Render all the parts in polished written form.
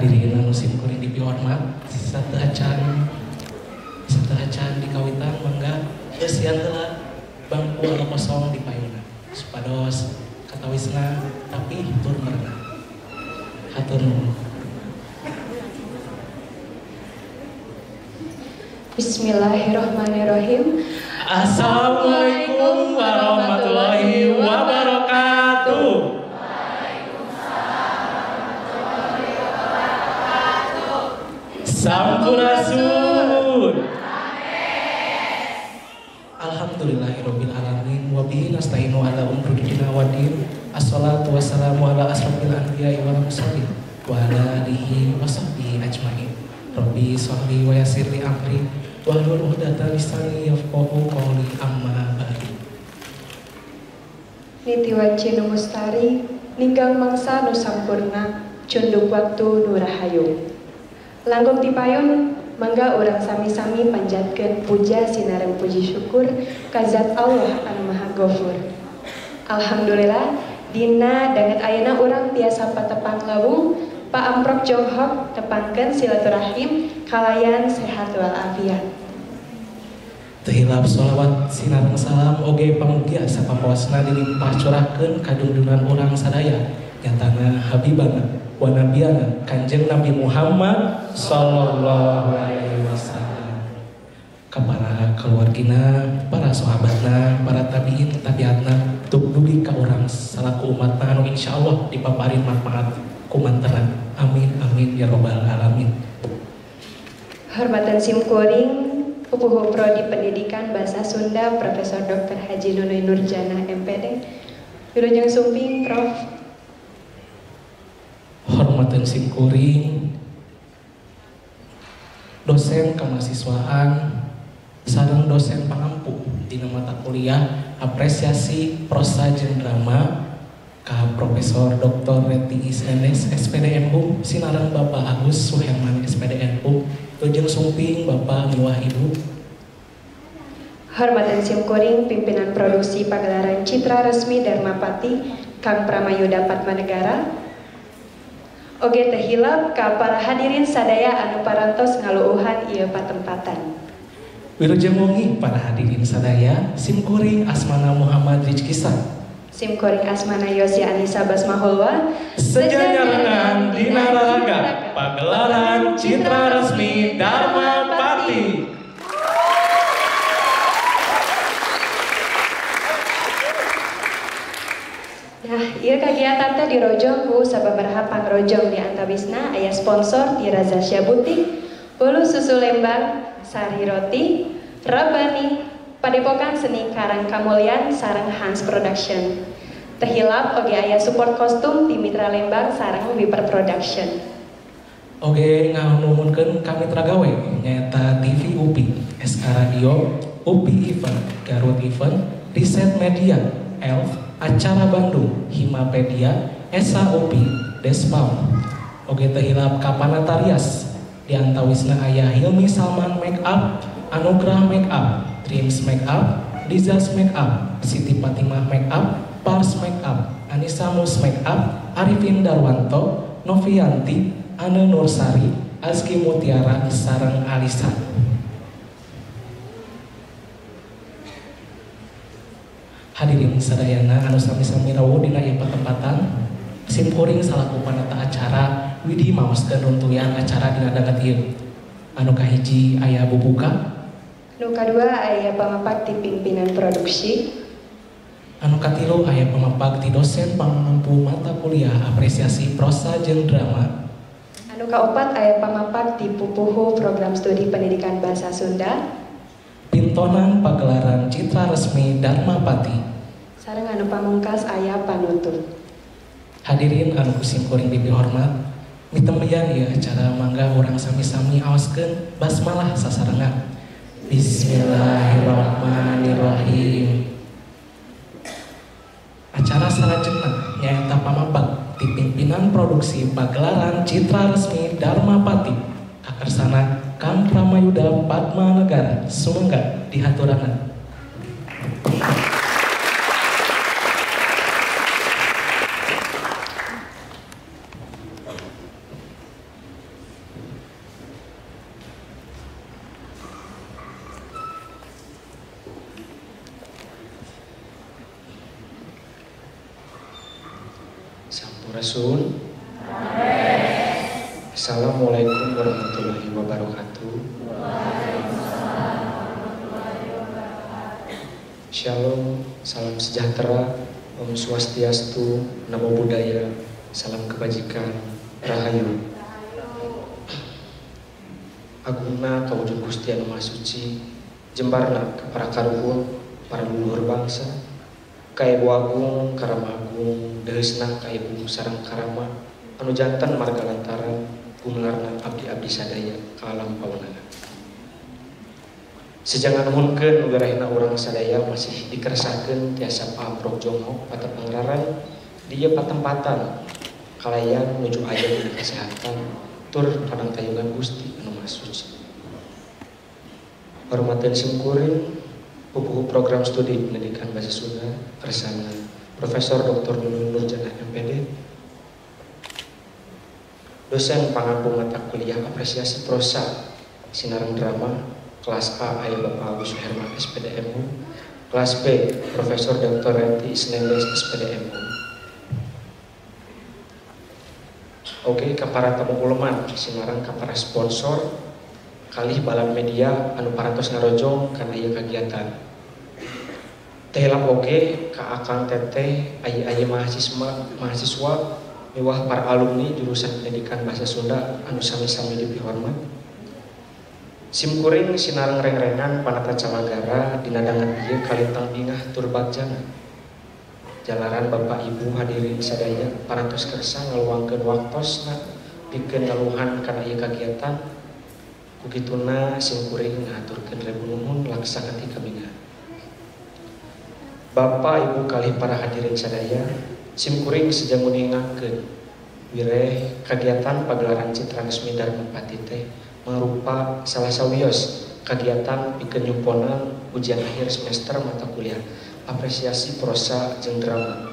Hadirin anu simkuring dipihormat, sateuacan di kawitan mangga eusian heula bangku anu kosong di payuna supados katawisna tapi tur merenah. Hatur nuhun. Bismillahirrahmanirrahim. Assalamualaikum warahmatullahi wabarakatuh. Waalaikumsalam warahmatullahi wabarakatuh. Sampurasun. Alhamdulillahirabbil alamin wa bihi nasta'inu ala umuri dunya waddin. Assalatu wassalamu ala asrofil anbiya'i wal mursalin wa ala alihi wasahbihi ajmain. Rabbi sholli wa yassir li amri wahlul 'uqdatam lisani yafqahu qawli, amma ba'du. Niti wanci nu mustari ninggang mangsa nu sampurna cunduk waktu nu rahayu. Langkung tipayun mangga urang sami-sami panjatkeun puja sinareng puji syukur ka zat Allah anu Maha Ghafur. Alhamdulillah dina danget ayeuna urang tiasa patepang lawung paamprok jonghok tepangkeun silaturahim kalayan sehat walafiat. Teu hilap sholawat sinareng salam oge pamugia sapapoasna dilimpah curahkeun ka junjungan urang sadaya nyatana habibana wa nabiyana Kanjeng Nabi Muhammad sallallahu alaihi wasallam. Ka para keluargina, para sahabatna, para tabiin tabiatna, tuk dugi ka urang salaku umatna anu insyaallah dipaparin manfaat kumanteran. Amin amin ya robbal alamin. Hormatan simkuring Pupuhu Prodi Pendidikan Bahasa Sunda Profesor Dr. Haji Nunuy Nurjanah MPD. Wilujeng sumping Prof. Hormatan simkuring dosen kemahasiswaan sareng dosen pangampu dina mata kuliah apresiasi prosa jeung drama ka Profesor Dr. Reti Isndes SPD MHum sinareng Bapak Agus Suherman SPD MHum. Wilujeng sumping Bapak miwah Ibu. Hormatan simkuring pimpinan produksi pagelaran Citra Resmi Dharmapati Kang Pramayuda Padmanegara. Oge teu hilap ka para hadirin sadaya anu parantos ngaluuhan ieu patempatan. Wilujeng wengi para hadirin sadaya, simkuring asmana Muhammad Rizkisa. Simkuring asmana Yosi Anissa Basmahulwa. Sejanyarengan dina raraga pagelaran Citra Resmi Dharmapati. Nah, ieu kagiatan teh dirojong ku sababaraha pangrojong di antawisna aya sponsor ti Razasya Butik, Bolu Susu Lembang, Sari Roti, Rabani, Padepokan Seni Karang Kamulyan sareng Hans Production. Teu hilap oge aya support kostum ti Mitra Lembang sareng Wiper Production. Oge nganuhunkeun ka mitra gawe nyaeta TV UPI, SK Radio, UPI Event, Garut Event, Riset Media, Elf, Acara Bandung, Himapedia, Esa UPI, Despawn. Oge teu hilap ka Panatarias di antawisna aya Hilmi Salman Make Up, Anugrah Make Up, Dreams Make Up, Lizas Make Up, Siti Fatimah Make Up, Pars Make Up, Anissa Mus Make Up, Arifin Darwanto, Novianti, Ane Nursari, Azki Mutiara, sareng Alisa. Hadirin sadayana anu sami-sami rawuh dina ieu patempatan, simkuring salaku panata acara widi maoskeun runtuyan acara dina danget ieu. Anu kahiji aya bubuka, nu kadua aya pamapak ti pimpinan produksi, anu katilu aya pamapak ti dosen pangampu mata kuliah apresiasi prosa jeung drama, anu kaopat aya pamapak ti pupuhu program studi pendidikan bahasa Sunda, pintonan pagelaran Citra Resmi Dharmapati, sareng anu pamungkas aya panutup. Hadirin anu simkuring dipihormat, mitembeyan ieu acara mangga urang sami-sami aoskeun basmalah sasarengan. Bismillahirrahmanirrahim. Acara salajengna nyaeta pamapak ti pimpinan produksi pagelaran Citra Resmi Dharmapati kakersana Kang Pramayuda Padmanegara. Sumangga dihaturanan. Sampurasun. Assalamualaikum warahmatullahi wabarakatuh. Shalom, salam sejahtera, Om Swastiastu, Namo Buddhaya, salam kebajikan, Rahayu. Agungna kawujud Gusti Anu Maha Suci, jembarna ka para karuhun, para leluhur bangsa, ka Ibu Agung, Karama Agung, deheusna ka Ibu sareng Karama, anu janten marga lantaran gumelarna abdi-abdi sadaya ka alam pawenangan. Sejangan nuhunkeun ugarahina urang sadaya masih dikeresakeun tiasa paamprok jonghok patepangraran di ieu patempatan kalayan nuju aya dina kasehatan tur kadang tayungan Gusti Anu Maha Suci. Hormateun simkuring pupuhu program studi pendidikan bahasa Sunda kersana Profesor Dr. Nunung Nurjanah MPD, dosen pangampu mata kuliah apresiasi prosa sinareng drama kelas A aya Bapak Agus Herman SPD MU, kelas B Profesor Dr. Renti Isnendes SPD MU. Oke, ka para tamu uleman sinareng ka para sponsor kalih balan media anu parantos ngarojong kana ieu kagiatan. Teh hilap oge ka akang teteh ayi-ayi mahasiswa miwah para alumni jurusan pendidikan bahasa Sunda anu sami-sami dipihormat. Simkuring sinareng rengrengan panata calagara dina dangan ieu kalintang bingah tur bagjana. Jalaran Bapak Ibu hadirin sadaya parantos kersa ngaluangkeun waktosna pikeun ngaluhan kana ieu kagiatan. Ku kituna simkuring ngahaturkeun rebu nuhun laksa hati kabingahan. Bapak Ibu kalih para hadirin sadaya, simkuring seja nguningakeun wireh kagiatan pagelaran Citra Resmi Dharma Pati teh mangrupa salah sawios kagiatan pikeun nyumponan ujian akhir semester mata kuliah apresiasi prosa jeung drama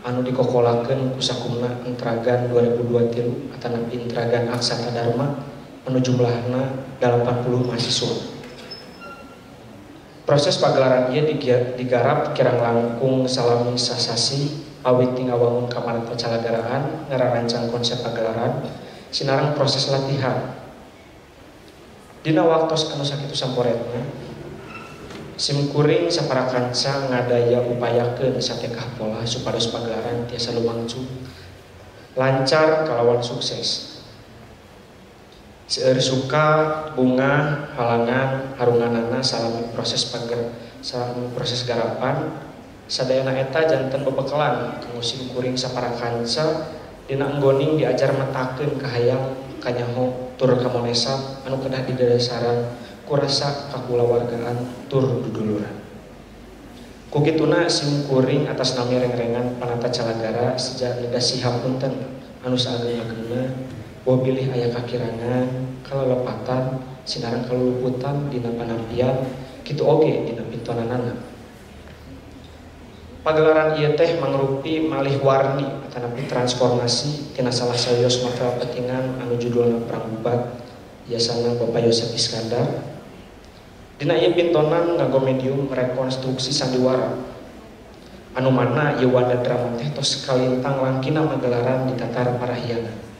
anu dikokolakeun ku sakumna Entragan 2023 atanapi Entragan Aksata Dharma anu jumlahna 80 mahasiswa. Proses pagelaran ieu digarap kirang langkung salami sasasi awit ti ngawangun kamarata calagaraan ngarancang konsep pagelaran sinareng proses latihan. Dina waktos anu sakitu samporetna, simkuring sapara kanca ngadaya upayakeun satekah pola supados pagelaran tiasa lumangcung lancar kalawan sukses. Seueur suka, bunga, halangan, harunganana salami proses salami proses garapan sadayana eta janten bebekelan kanggo simkuring sapara kanca dina enggoning diajar metakeun kahayang kanyaho tur kamonesa anu kedah didadasaran ku rasa kakulawargaan tur duduluran. Ku kituna simkuring atas nami rengrengan panata calagara seja neda sihapunten anu saageng-agengna boh bilih aya kakirangan kalelepatan sinareng kaluluputan dina panampian kitu oge dina pintonanana. Pagelaran ieu teh mangrupi malih warni atanapi transformasi tina salah sawios novel petingan anu judulna Perang Bubat jasana Bapak Yosef Iskandar. Dina ieu pintonan nganggo medium rekonstruksi sandiwara anu mana ieu wanda drama teh tos kalintang langkina magelaran di tatar parahyangan.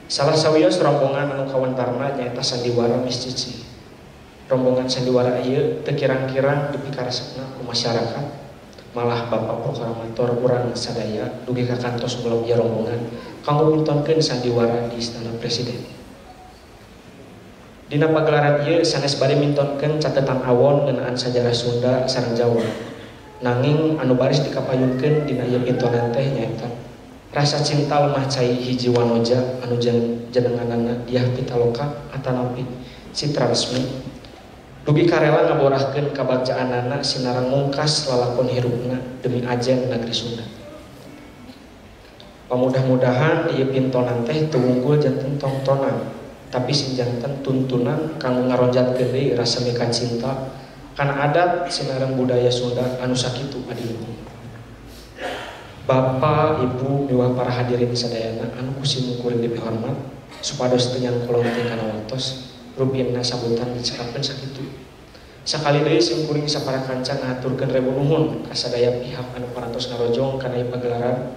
Salah sawios rombongan anu kawentarna nyaeta sandiwara Miss Cici. Rombongan sandiwara ieu teu kirang-kirang dipikaresepna ku masyarakat, malah Bapak Proklamator urang sadaya dugi ka kantos ngulem ieu rombongan kanggo mintonkeun sandiwara di Istana Presiden. Dina pagelaran ieu sanes bade mintonkeun catetan awon ngeunaan sajarah Sunda sareng Jawa. Nanging anu baris dikapayunkeun dina ieu pintonan teh nyaeta rasa cinta lemah cai hiji wanoja anu jenenganana Diah Pitaloka atanapi Citra Resmi dugi karela ngaborahkeun kabagjaanana sinareng mungkas lalakon hirupna demi ajen negeri Sunda. Pamudah-mudahan ieu pintonan teh teu wungkul janten tongtonan, tapi sing janten tuntunan kanggo ngaronjatkeun deui rasa mika cinta kana adat sinareng budaya Sunda anu sakitu adiluhung. Bapak, Ibu, miwah para hadirin sadayana anu ku simkuring dipihormat supados teu nyangkolong teh kana waktos rupina sambutan dicekapkeun sakitu. Sakali deui simkuring sapara kanca ngahaturkeun rebu nuhun ka sadaya pihak anu parantos ngarojong kana ieu pagelaran.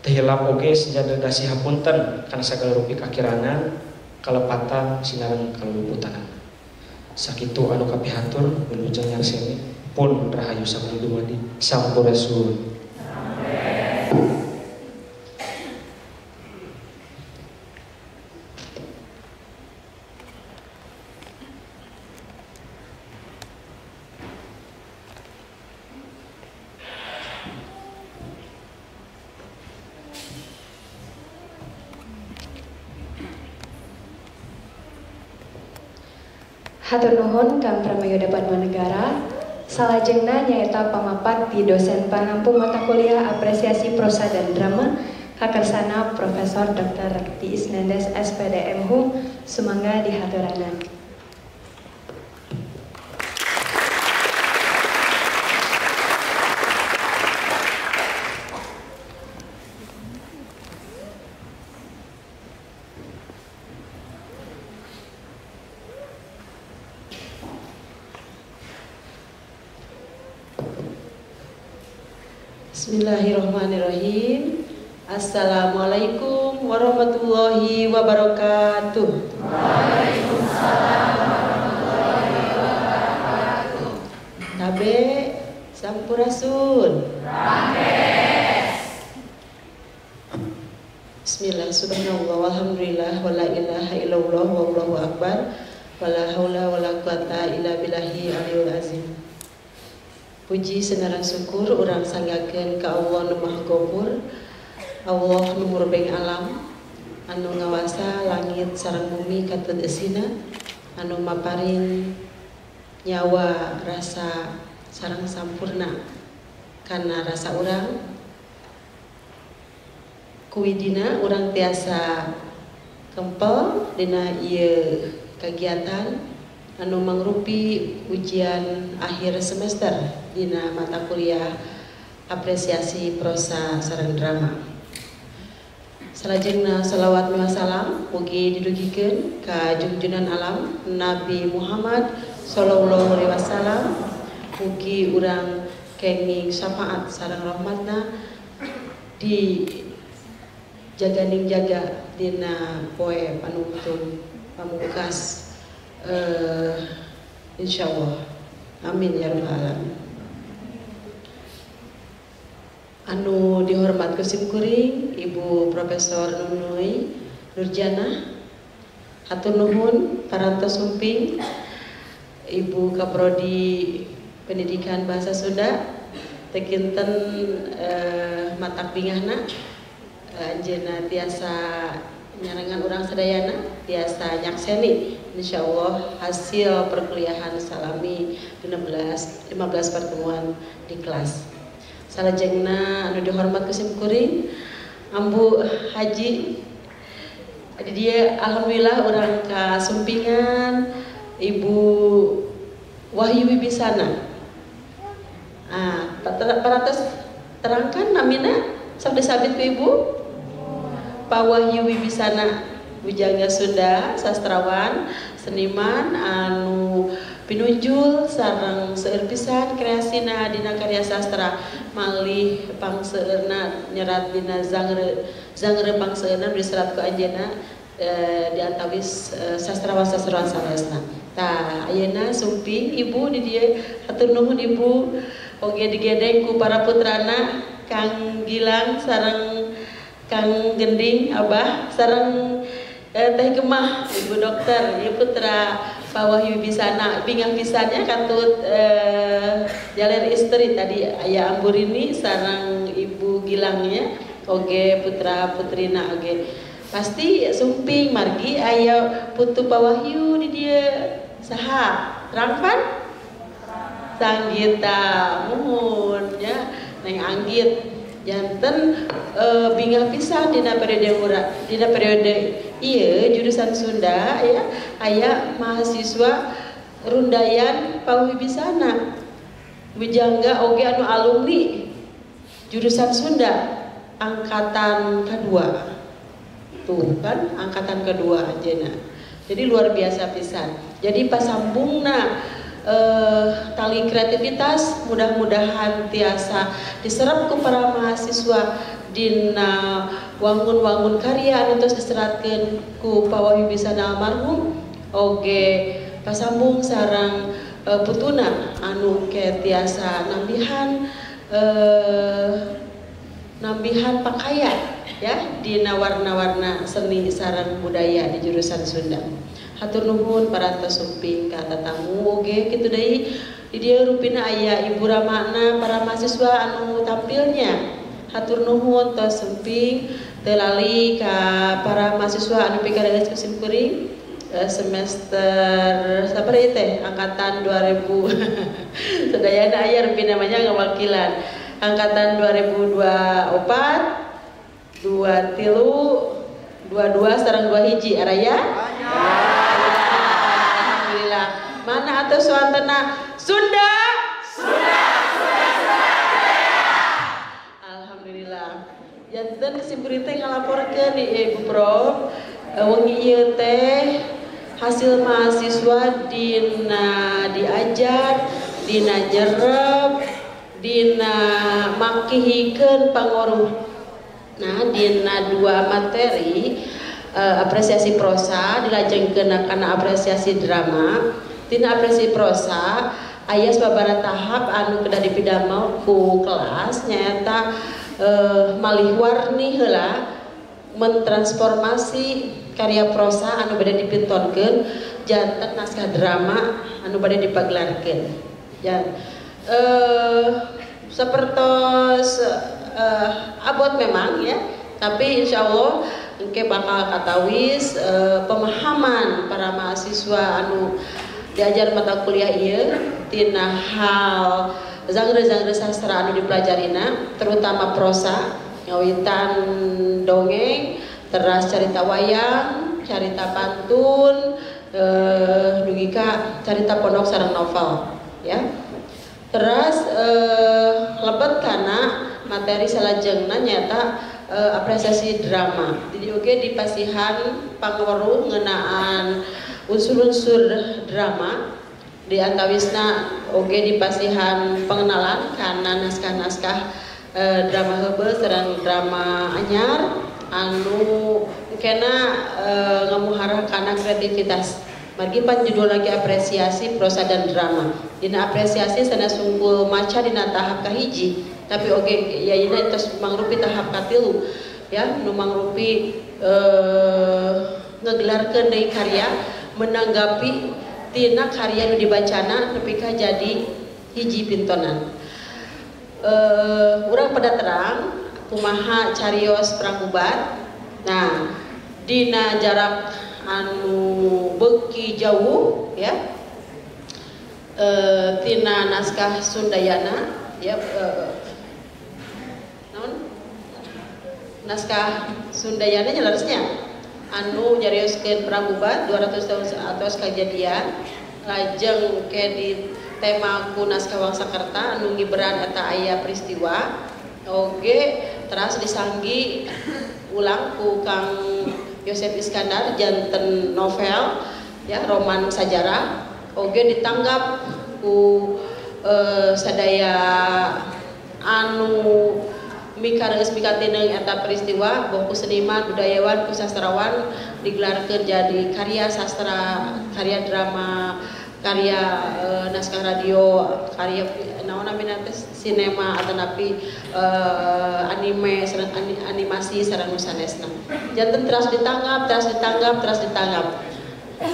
Teu hilap oge senjata dasi hapunten kana sagala rupi kakirangan kalepatan sinareng kaluputanan. Sakitu anu kapihatur wilujeng nyarseni pun rahayu sagung dumadi sampurasun. Hatur nuhun Kang Pramayoda Padmanegara. Salajengna nyaeta pamapat di dosen pangampu mata kuliah apresiasi prosa dan drama kakarsana Profesor Dr. Rekti Isnandes SPD MHum sumangga dihaturanan. Bismillahirrahmanirrahim. Assalamualaikum warahmatullahi wabarakatuh. Waalaikumsalam warahmatullahi wabarakatuh. Tabe sampurasun. Rampes. Bismillah, subhanallah, walhamdulillah, wala ilaha illallah, wallahu akbar, wala haula wala quwata illa billahi aliyul azim. Puji senarang syukur urang sanggakeun ka Allah nu Maha Gofur, Allah nu murbeng alam, anu ngawasa langit sareng bumi katut eusina, anu maparin nyawa rasa sareng sampurna kana rasa urang. Kuwidina urang tiasa kempel dina ieu kagiatan anu mangrupi ujian akhir semester dina mata kuliah apresiasi prosa sareng drama. Salajengna salawat miwah salam mugi didugikeun ka junjunan alam Nabi Muhammad sallallahu alaihi wasallam. Mugi urang kenging syafaat sareng rahmatna di jaganing jaga dina poe panungtung pamungkas. Insyaallah, amin ya rabbal alamin. Anu dihormat ku simkuring Ibu Profesor Nunuy Nurjanah, hatur nuhun parantos sumping Ibu Kaprodi Pendidikan Bahasa Sunda teu kinten matak bingahna anjeunna tiasa nyarengan urang sadayana tiasa nyakseni insyaallah hasil perkuliahan salami 15 pertemuan di kelas. Salajengna anu dihormat ku simkuring Ambu Haji di dieu alhamdulillah urang kasumpingan Ibu Wahyu Wibisana. Ah, parantos terangkan namina sok disabit ku Ibu Pak Wahyu Wibisana, bujangga Sunda, sastrawan, seniman anu pinunjul sareng seueur pisan kreasina dina karya sastra malih pangseueurna nyerat dina genre genre pangseueurna diserat ku anjeunna di antawis sastrawan-sastrawan sanesna. Tah ayeuna sumping Ibu di dieu hatur nuhun Ibu oge digedeng ku para putrana Kang Gilang sareng Kang Gending Abah sareng Teh Gemah Ibu Dokter ieu putra Pak Wahyu Wibisana bingah pisannya katut jaler istri tadi aya Amburini sareng Ibu Gilangnya oge putra putrina oge pasti sumping margi aya putu Pak Wahyu di dieu saha terang pan Sanggita muhun ya Neng Anggit janten bingah pisan dina periode murah dina periode ieu jurusan Sunda ya aya mahasiswa rundayan Pak Wibisana bujangga oge anu alumni jurusan Sunda angkatan kedua tuh kan angkatan kedua anjeunna jadi luar biasa pisan jadi pasambungna tali kreativitas mudah-mudahan tiasa diserap ke para mahasiswa dina wangun-wangun karya anu tos diseratkeun ku Pak Wahyu Wisana almarhum oge pasambung sareng putuna anu ke tiasa nambihan nambihan pakaian ya dina warna-warna seni sareng budaya di jurusan Sunda. Hatur nuhun parantos sumping ka tatamu oge kitu deui di dieu rupina aya ibu ramana para mahasiswa anu tampilnya. Hatur nuhun tos sumping teu lali ka para mahasiswa anu pikareus ku simkuring semester sabar ieu teh angkatan 2000 sadayana aya rupina mah ngawakilan angkatan 2024 23 22 sareng 21 araya. Alhamdulillah. Mana atuh suantena Sunda? Sunda, Sunda, Sunda. Alhamdulillah. Janten simkuring teh ngalaporkeun Ibu Prof, wengi ieu teh hasil mahasiswa dina diajar, dina nyerep, dina makihikeun pangoruh. Nah, dina dua materi apresiasi prosa dilajengkeun kana apresiasi drama. Dina apresiasi prosa aya sababaraha tahap anu kedah dipidamel ku kelas nyaeta malih warni heula mentransformasi karya prosa anu bade dipintonkeun janten naskah drama anu bade dipagelarkeun. Ya, sapertos abot memang ya, tapi insya Allah engke bakal katawis pemahaman para mahasiswa anu diajar mata kuliah ieu tina hal genre-genre sastra anu dipelajarina, terutama prosa, ngawitan dongeng, teras carita wayang, carita pantun, dugi ka carita pondok sareng novel ya. Teras lebet kana materi salajengna nyata apresiasi drama. Jadi oge dipasihan pangaweruh ngeunaan unsur-unsur drama, di antawisna oge dipasihan pengenalan kana naskah-naskah drama heubeul sareng drama anyar anu kena ngamuharah kana kreativitas. Margi pan judul lagi apresiasi prosa dan drama. Dina apresiasi sanes sungkul maca dina tahap kahiji, tapi oge ya dina tos mangrupi tahap katilu ya, nu mangrupi ngegelarkeun deui karya menanggapi tina karya nu dibacana nepi ka jadi hiji pintonan. Urang pada terang kumaha carios perang bubat. Nah, dina jarak anu beuki jauh ya, tina naskah Sundayana ya, naon naskah Sundayana nya leresnya anu nyarioskeun perang bubat 200 tahun atos kajadian, lajeng ke di tema ku naskah Wangsakerta anu ngiberan eta aya peristiwa oge teras disanggi ulang ku Kang Yosef Iskandar janten novel ya, roman sajarah oge ditanggap ku sadaya anu mikareus mikatineng eta peristiwa boh ku seniman, budayawan, ku sastrawan digelarkeun jadi karya sastra, karya drama, karya naskah radio, karya naon namina teh sinema atanapi anime sareng animasi sareng nu sanesna. Janten teras ditanggap, teras ditanggap, teras ditanggap.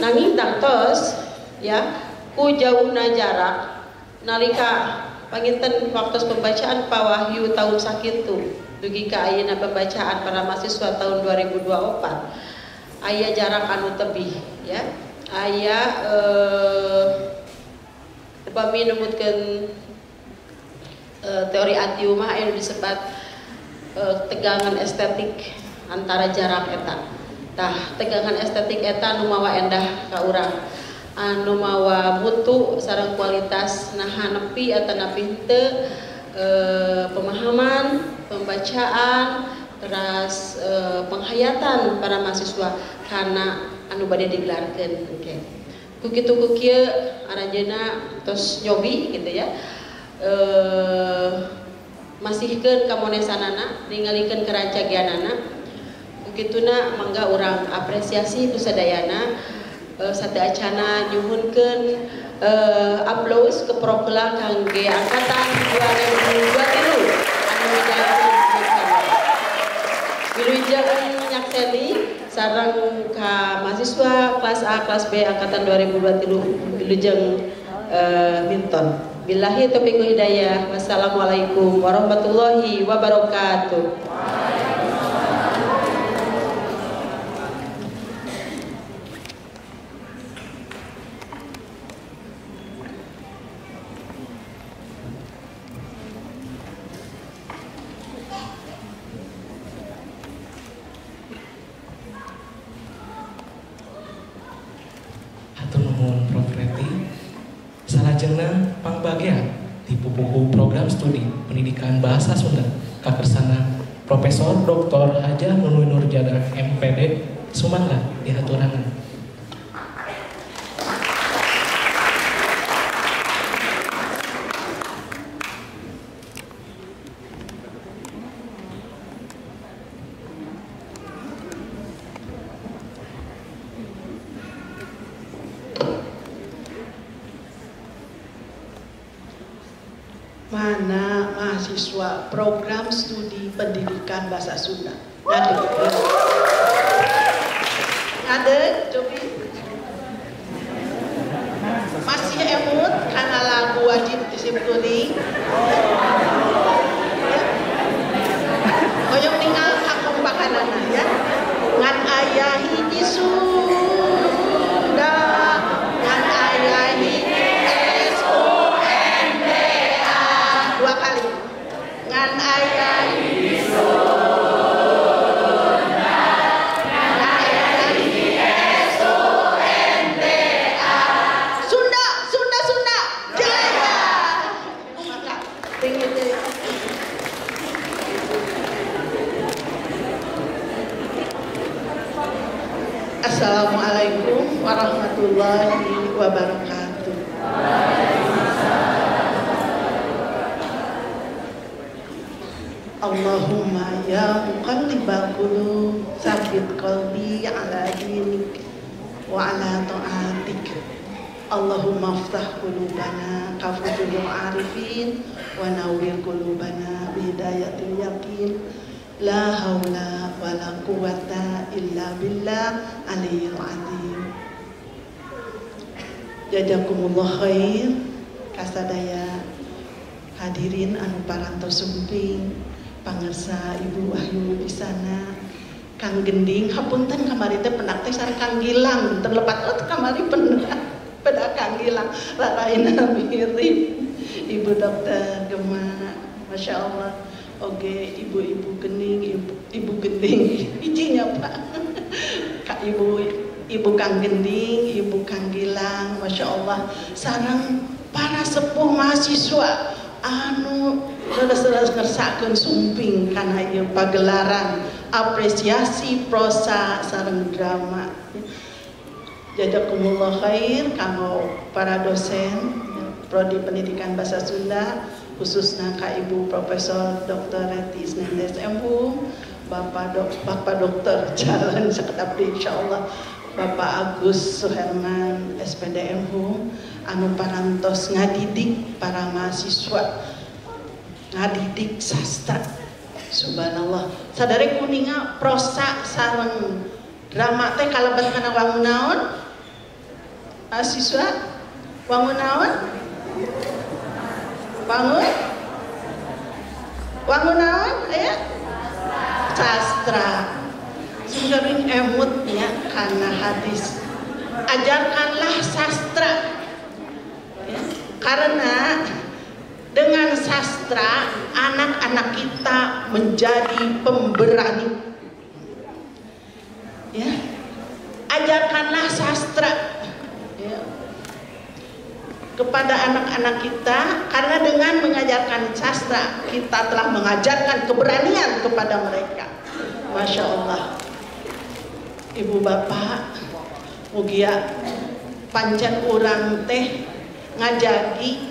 Nanging tangtos ya ku jauhna jarak nalika panginten waktu pembacaan Pak Wahyu tahun sakitu dugi ka ayeuna pembacaan para mahasiswa tahun 2024 aya jarak anu tebih ya, aya upami numutkeun teori Atiu mah aya nu disebat tegangan estetik antara jarak eta. Tah tegangan estetik eta nu mawa endah ka urang, anu mawa mutu sareng kualitas naha nepi atanapi henteu, pemahaman, pembacaan, teras penghayatan para mahasiswa kana anu bade digelarkeun. Oke. Ku kitu ku kieu aranjeunna tos nyobi gitu ya. Masihkeun kamonesanana, ningalikeun kerancagianana. Kukituna mangga urang apresiasi ku sadayana sateuacana nyuhunkeun aplaus ke prokela kangge angkatan 2023 anu midang wilujeng nyakseni sareng ka mahasiswa kelas A kelas B angkatan 2023 wilujeng minton. Billahi taufiq wal hidayah. Wassalamualaikum warahmatullahi wabarakatuh. Salajengna pangbagea di pupuhu program studi Pendidikan Bahasa Sunda kakersana Profesor Dr. Hajah Nunuy Nurjana MPD sumangga dihaturanan. Mana mahasiswa program studi pendidikan bahasa Sunda? Ngadeg. Ngadeg, cobi. Masih emut karena lagu wajib disimkuring. Ya. Hoyong ningal kakompakanana ya. Ngan aya hiji Sunda, ngan aya hiji dua kali. Ngan aya hiji Sunda, ngan aya hiji SUNDA. Sunda, Sunda, Sunda, jaya. Maka tinggi tinggi. Assalamualaikum warahmatullahi wabarakatuh. Allahumma ya muqallibal qulub tsabbit qalbi ala dinik wa ala ta'atik. Allahumma aftah qulubana kafutul arifin wa nawwir qulubana bihidayatil yaqin. La haula wala quwata illa billah aliyil azim. Jazakumullah khair kasadaya hadirin anu parantos sumping, pangersa Ibu Wahyu Bisana, Kang Gending, hapunten kamari teh pendak teh sareng Kang Gilang, terlepat oh kamari pendak pada Kang Gilang, laraina mirip Ibu Dokter Gema, Masya Allah. Oke, ibu-ibu Gening, ibu Gending, izinnya Pak, Kak Ibu, Ibu Kang Gending, Ibu Kang Gilang, Masya Allah, sareng para sepuh mahasiswa anu leres-leres ngersakeun sumping kana ieu pagelaran apresiasi prosa sareng drama. Jazakumullah khair kanggo para dosen prodi pendidikan bahasa Sunda, khususnya ka Ibu Profesor Dr. Reti Isnendes M.Hum, Bapak Dokter Jalan sekedap insyaallah, Bapak Agus Suherman SPD M.Hum, anu parantos ngadidik para mahasiswa, ngadidik sastra. Subhanallah. Sadare kuninga prosa sareng drama teh kalebet kana wangun naon? Mahasiswa wangun naon? Wangun? Wangun naon? Aya? Sastra. Sungguh emutnya karena hadis. Ajarkanlah sastra. Ya, karena dengan sastra anak-anak kita menjadi pemberani. Ya. Ajarkanlah sastra. Ya, kepada anak-anak kita, karena dengan mengajarkan sastra kita telah mengajarkan keberanian kepada mereka. Masya Allah. Ibu bapak, mugia pancen urang teh ngajagi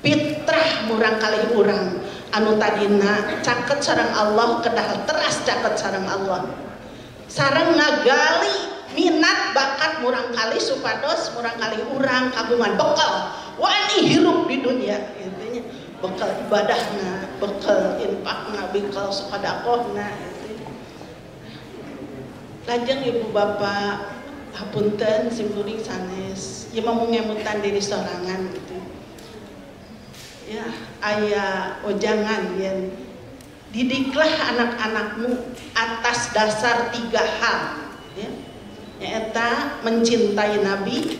fitrah murang kali urang Anu tadina caket sareng Allah kedah teras caket sareng Allah. Sareng ngagali minat bakat murangkali supados murangkali urang kagungan bekal wani hirup di dunia gitu nya. Bekal ibadahna, bekal infakna, bekal sedekahna gitu. Lajeng ibu bapak hapunten simkuring sanes ieu mah ngemutan diri sorangan gitu. Ya, aya ojangan yen didiklah anak-anakmu atas dasar 3 hal ya. Nyaeta mencintai Nabi,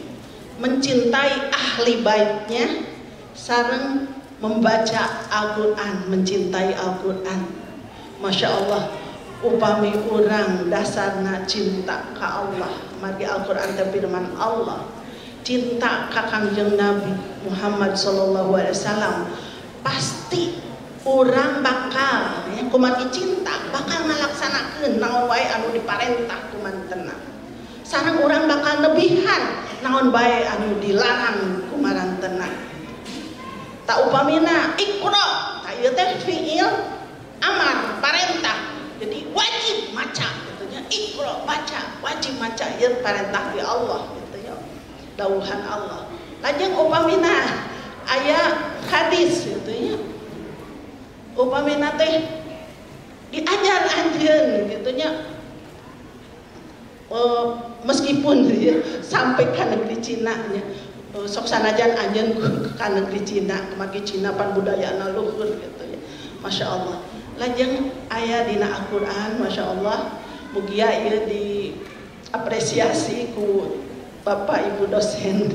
mencintai ahli baitnya, sareng membaca Al-Qur'an, mencintai Al-Qur'an. Masya Allah, upami urang dasarna cinta ka Allah, margi Al-Qur'an teh firman Allah. Cinta ka Kangjeng Nabi Muhammad sallallahu alaihi wasallam, pasti urang bakal ya, kumargi cinta bakal ngalaksanakeun naon wae anu diparentah kumantena. Sareng urang bakal nebihan naon bae anu dilarang kumarantena. Tak upamina iqra, tak ieu teh fiil amar parentah. Jadi wajib maca gitu nya. Iqra baca, wajib maca ieu parentah ti Allah gitu nya. Dawuhan Allah. Lajeng upamina aya hadis gitu nya. Upamina teh diajar anjeun gitu nya. Meskipun ya, sampai ke negeri Cina nya. Sok sanajan anjeun ka negeri Cina, kumargi Cina pan budayana luhur gitu ya. Masya Allah. Lajeng aya dina Al-Qur'an, Masya Allah, mugia ieu diapresiasi ku Bapak Ibu dosen,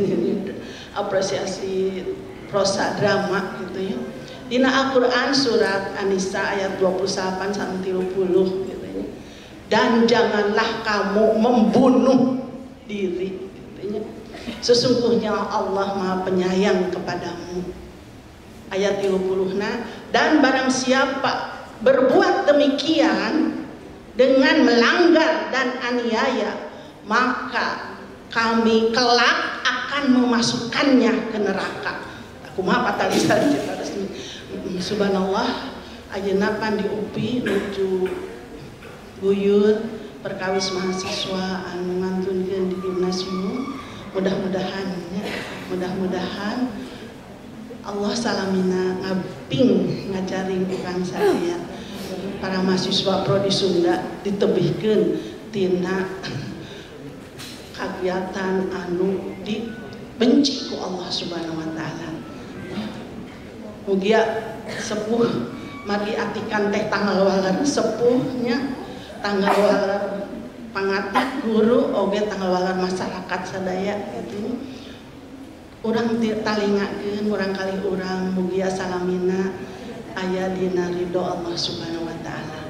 apresiasi prosa drama gitu ya. Dina Al-Qur'an surat An-Nisa ayat 28 sampai 30 gitu ya. Dan janganlah kamu membunuh diri gitu ya. Sesungguhnya Allah Maha Penyayang kepadamu. Ayat 30 na, dan barang siapa berbuat demikian dengan melanggar dan aniaya, maka kami kelak akan memasukkannya ke neraka. Aku mah patalisan cerita resmi. Subhanallah, ayeuna pan di UPI nuju guyur perkawis mahasiswa anu ngantunkeun di gimnasium. Mudah-mudahan ya, mudah-mudahan Allah salamina ngaping ngajaring urang sadaya para mahasiswa prodi Sunda ditebihkeun tina kagiatan anu dibenci ku Allah Subhanahu wa taala. Mugia sepuh margi atikan teh tanggal waler sepuhnya, tanggal waler pangatik guru oge tanggal waler masyarakat sadaya gitu. Urang talingakeun urang kali urang mugia salamina aya dina ridho Allah Subhanahu wa taala.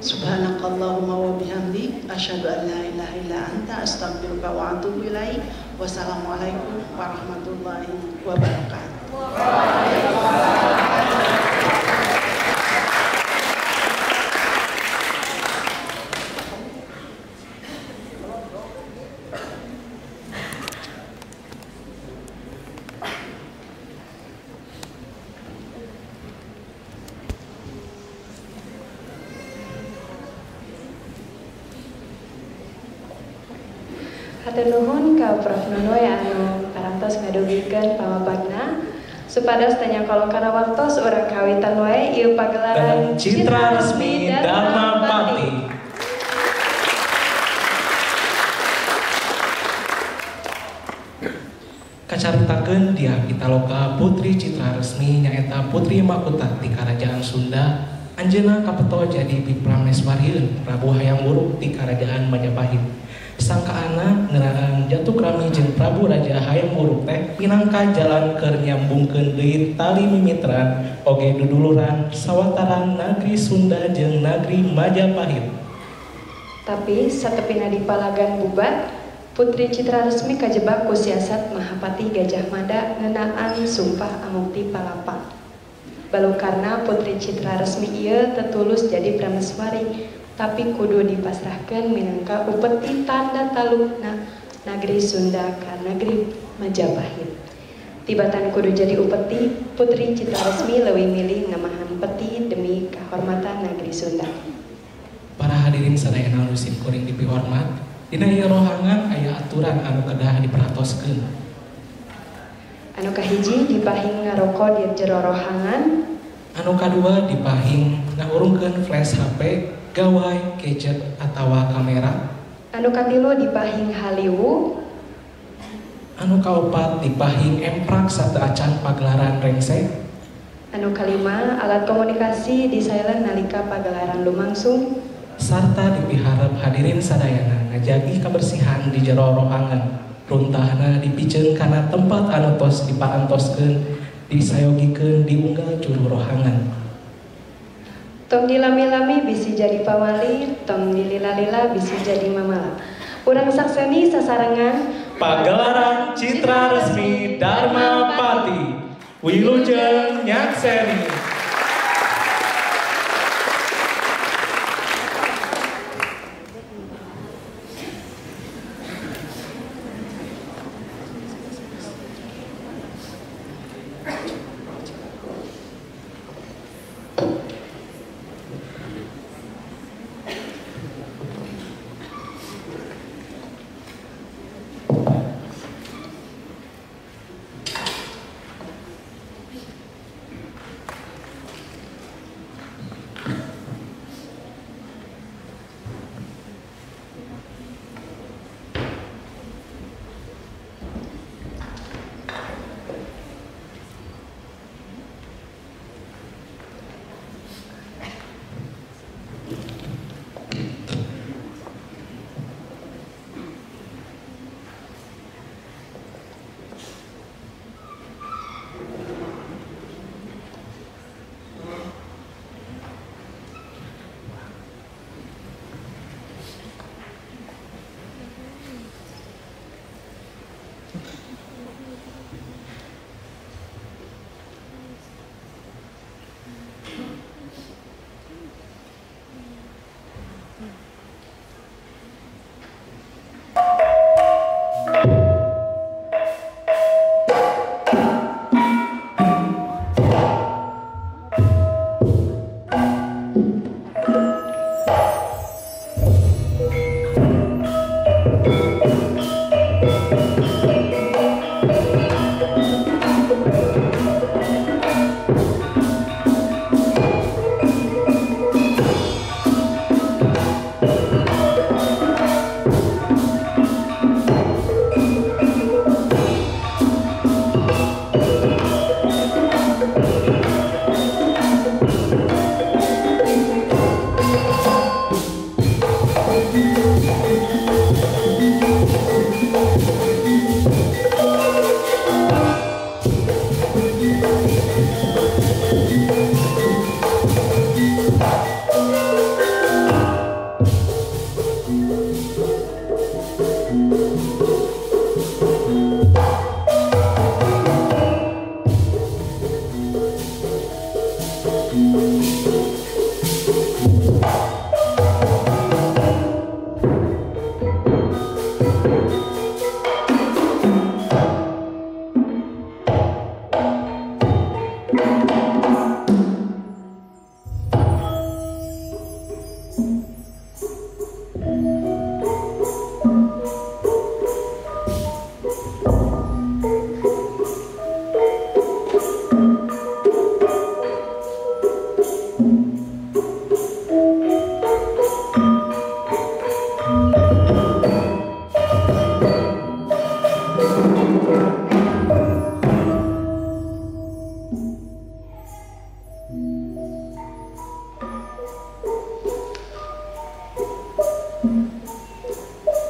Subhanakallahumma wa bihamdik asyhadu an la ilaha illa anta astaghfiruka wa atubu ilaik. Wassalamualaikum warahmatullahi wabarakatuh. Hatur nuhun ka Prof Nonoy anu parantos ngadugikeun pamaparna supados teu nyangkolong kana waktos urang kawitan wae ieu pagelaran Citra Resmi Dharma Bakti. Kacaritakeun Dyah Pitaloka Putri Citra Resmi nyaeta Putri Mahkota ti Karajaan Sunda. Anjeunna kapeto jadi Prameswarieun Prabu Hayam Wuruk ti Karajaan Majapahit. Sangkaana ngeunaan Jatukrami jeung Prabu Raja Hayam Wuruk teh pinangka jalan keur nyambungkeun deui tali mimitran oge duduluran sawataran nagri Sunda jeung nagri Majapahit. Tapi satepina di palagan bubat, Putri Citra Resmi kajebak ku siasat Mahapati Gajah Mada ngeunaan sumpah amukti palapa. Balukarna Putri Citra Resmi ieu tetulus jadi prameswari, tapi kudu dipasrahkeun minangka upeti tanda talukna nagri Sunda ka nagri Majapahit. Tibatan kudu jadi upeti, Putri Citra Resmi leuwih milih ngamahan peti demi kahormatan negeri Sunda. Para hadirin sadayana anu sim kuring dipihormat, dina ieu rohangan aya aturan anu kedah diperhatoskeun. Anu kahiji dipahing ngaroko di jero rohangan. Anu kadua dipahing ngahurungkeun flash HP, gawai, gadget atawa kamera. Anu katilu dipahing haliwu. Anu kaopat dipahing emprak sateuacan pagelaran rengse. Anu kalima alat komunikasi di silent nalika pagelaran lumangsung. Sarta dipiharep hadirin sadayana ngajagi kabersihan di jero rohangan. Runtahna dipiceun kana tempat anu tos dipaantoskeun, disayogikeun di unggal juru rohangan. Tong dilami-lami bisi jadi pawali, tong dilila-lila bisi jadi mamala. Urang sakseni sasarengan Pagelaran Citra Resmi Dharma Pati. Wilujeng nyakseni.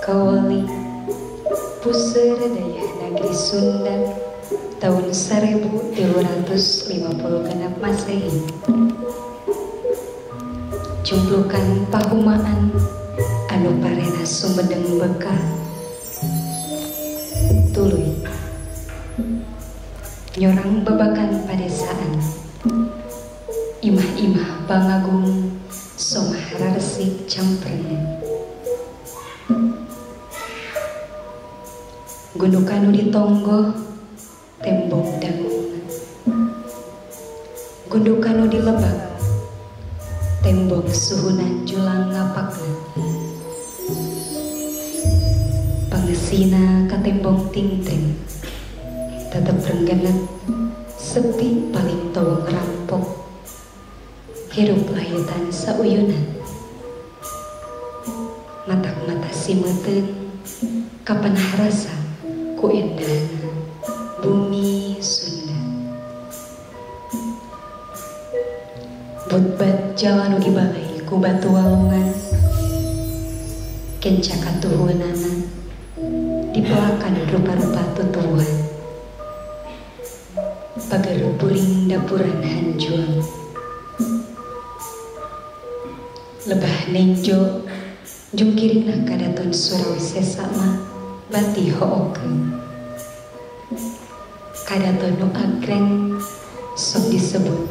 Kawali puseur dayah negeri Sunda tahun 1356 Masehi. Jumplukan pahumaan anu parena Sumedeng bekah tuluy nyorang babakan padesaan imah-imah bangagung somah raresik campreng gundukan nu ditonggoh Tembong danguna gundukan nu dilebak tembong suhunan julang ngapakna pangesina ka tembong tingtring tetep renggenet sepi paling towong rampok hirup lahitan sauyunan matak-mata simeteun kapan harasa ku endahna bumi Sunda. Butbat jalan nu dibalai ku batu walungan kenca katuhunana dipelakan rupa-rupa tutuwuhan pagar puring dapuran hanjuang lebah nenjo jungkirina kadaton Surawisesa mah bati hookeun kadaton nu agreng sok disebut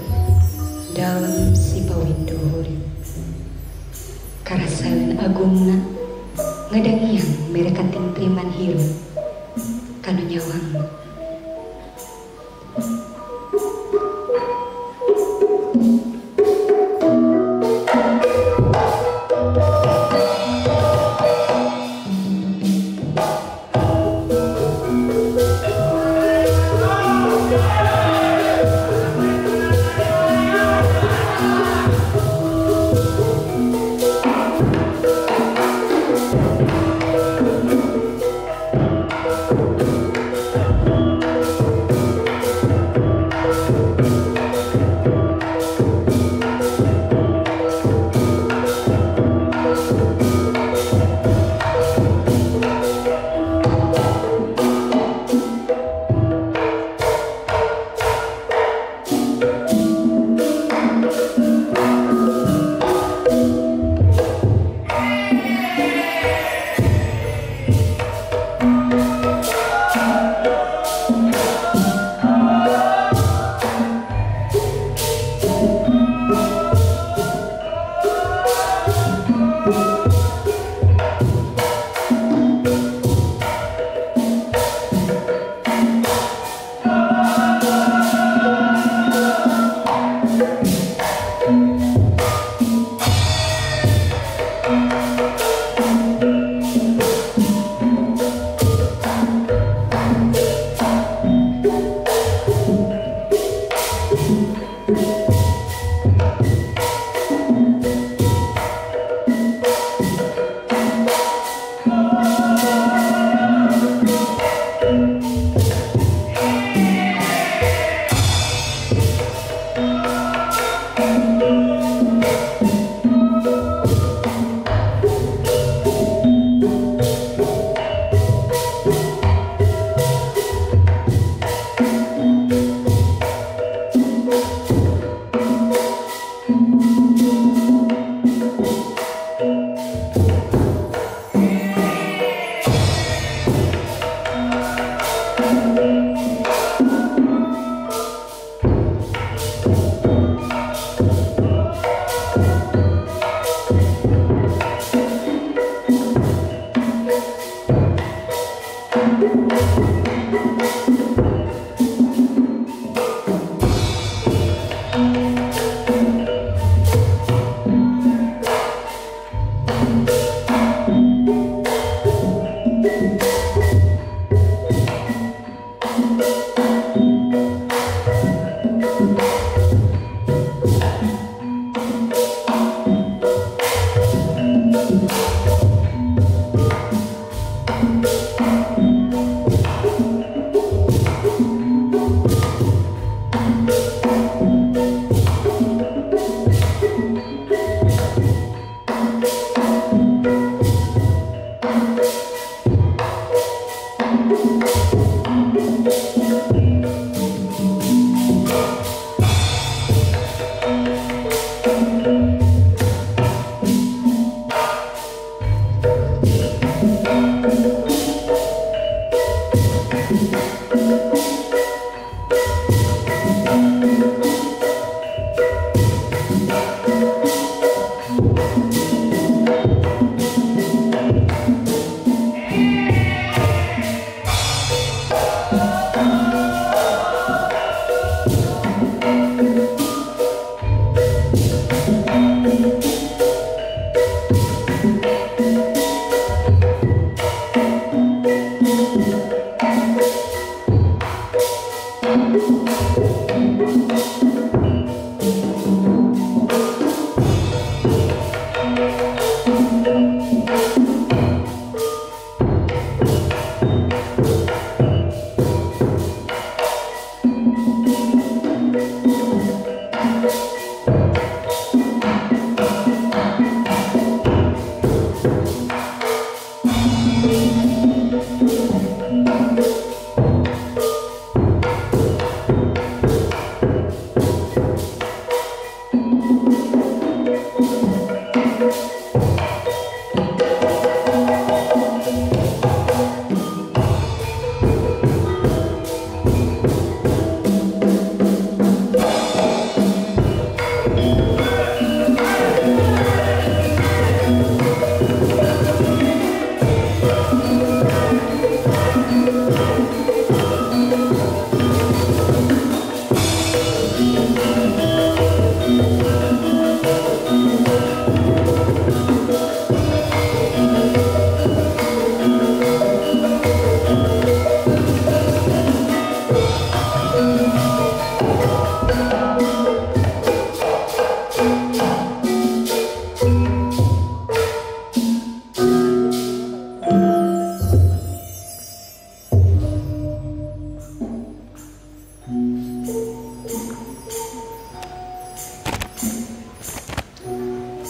dalem Sipawinduhur karasaeun agungna ngadangiang mere katingtriman hirup kanu nyawang.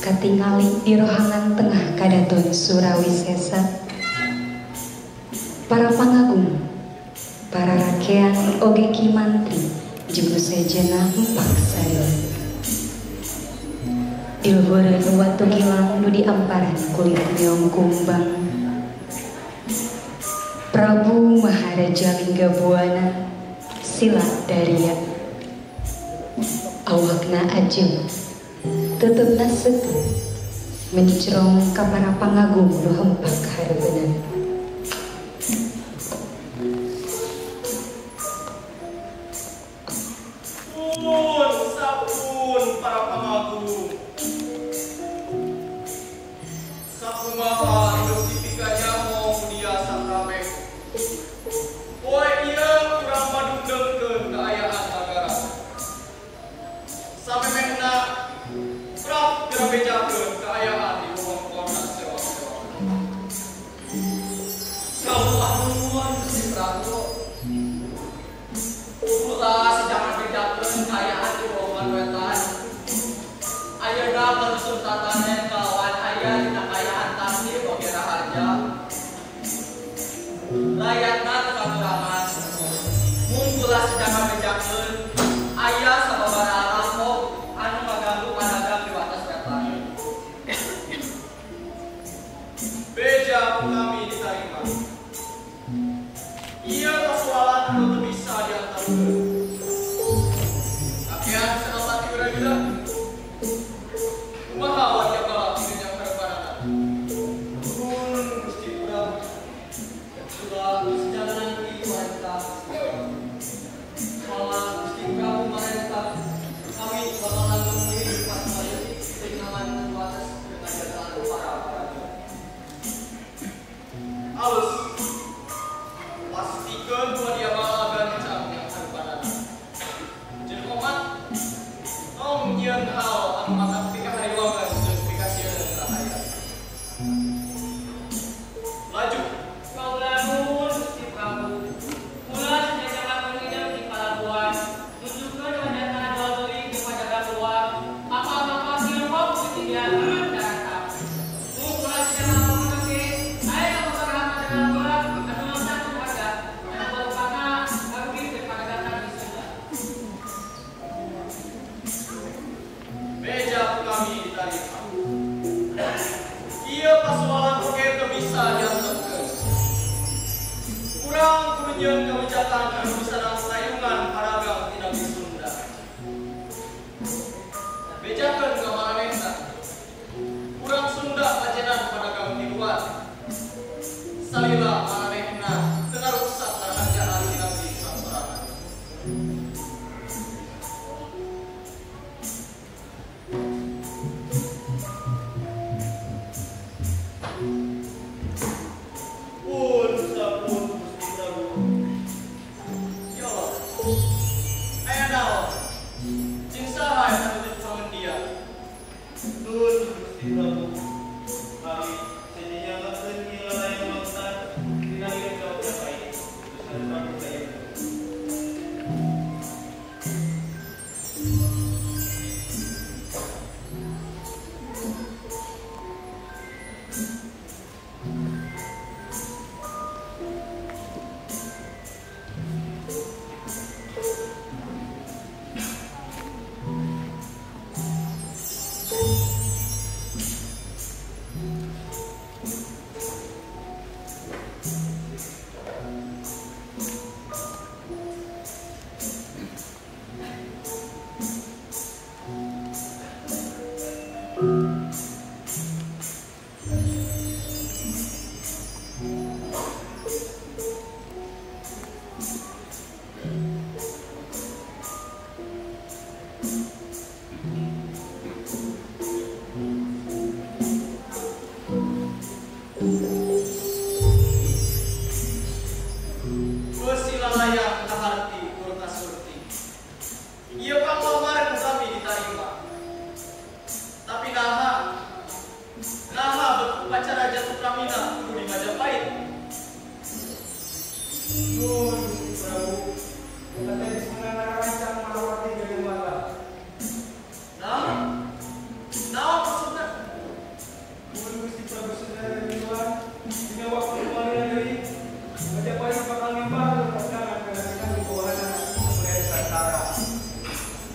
Katingali di rohangan tengah kadaton Surawisesa, para pangagung, para rakean oge ki mantri jeung nu sejenna empak sarila. Di luhureun watu gilang nu diamparan kulit meong kumbang, Prabu Maharaja Linggabuana sila daria, awakna ajeum tetepna setu mencrong ka para pangagung nu hempak hareupeunana. Pun sapun para pangagung, sakumaha hidup dipikajaho dia sakrame. Poe ieu urang madungdengkeun kaayaan nagara. Samemehna prap geura bejakeun kaayaan di wewengkonna sewak-sewak. Kaulah nuhun Gusti Prabu. Ulah sejangan bejakeun kaayaan di wewengkon wetan. Ayeuna kadusun tatanen kalawan aya dina kaayaan tasih oge raharja. Layatna teu kakurangan. Mung kula sejangan bejakeun aya sababaraha rampok anu ngaganggu padagang di wates wetan. Beja kami diterima. Ieu persoalan anu teu bisa diantarkeun. Kakean senopati Wirayuda. Kumaha wajah balap dina harapanana? Nuhun Gusti Prabu. Kula sejalanan ieu marentah Gusti Prabu. Kala Gusti Prabu marentah, kami bakal ngiring pas teu wates dengan jalan para prajurit. Alus, pastikeun dua dia bakal gancang yang harapanana. Jeung omat, tong nyieun hal anu matak pikahariwangan jeung pikasieun rahayat. Laju. Kaula nuhun Gusti Prabu. Kula sejajaran ngidep di palabuhan, nunjukkeun wajahna jual beli di padagang luar, kapal-kapal Tiongkok ketiga aman daratan. Mung kula sejajaran ngomongke, aya sababaraha padagang luar anu maksa ku harga, anu barupana ngarugi teh padagangan di Sunda. Beja kami diterima. Ieu persoalan oge teu bisa diantepkeun. Urang kudu nyieun kebijakan anu bisa nangtayungan padagang di negeri Sunda. Bejakeun ka maranehna. Urang Sunda pajenan padagang di luar. Salila maranehna teu ngaruksak karahajaan di negeri sasorangan. Pun sapun Gusti Prabu.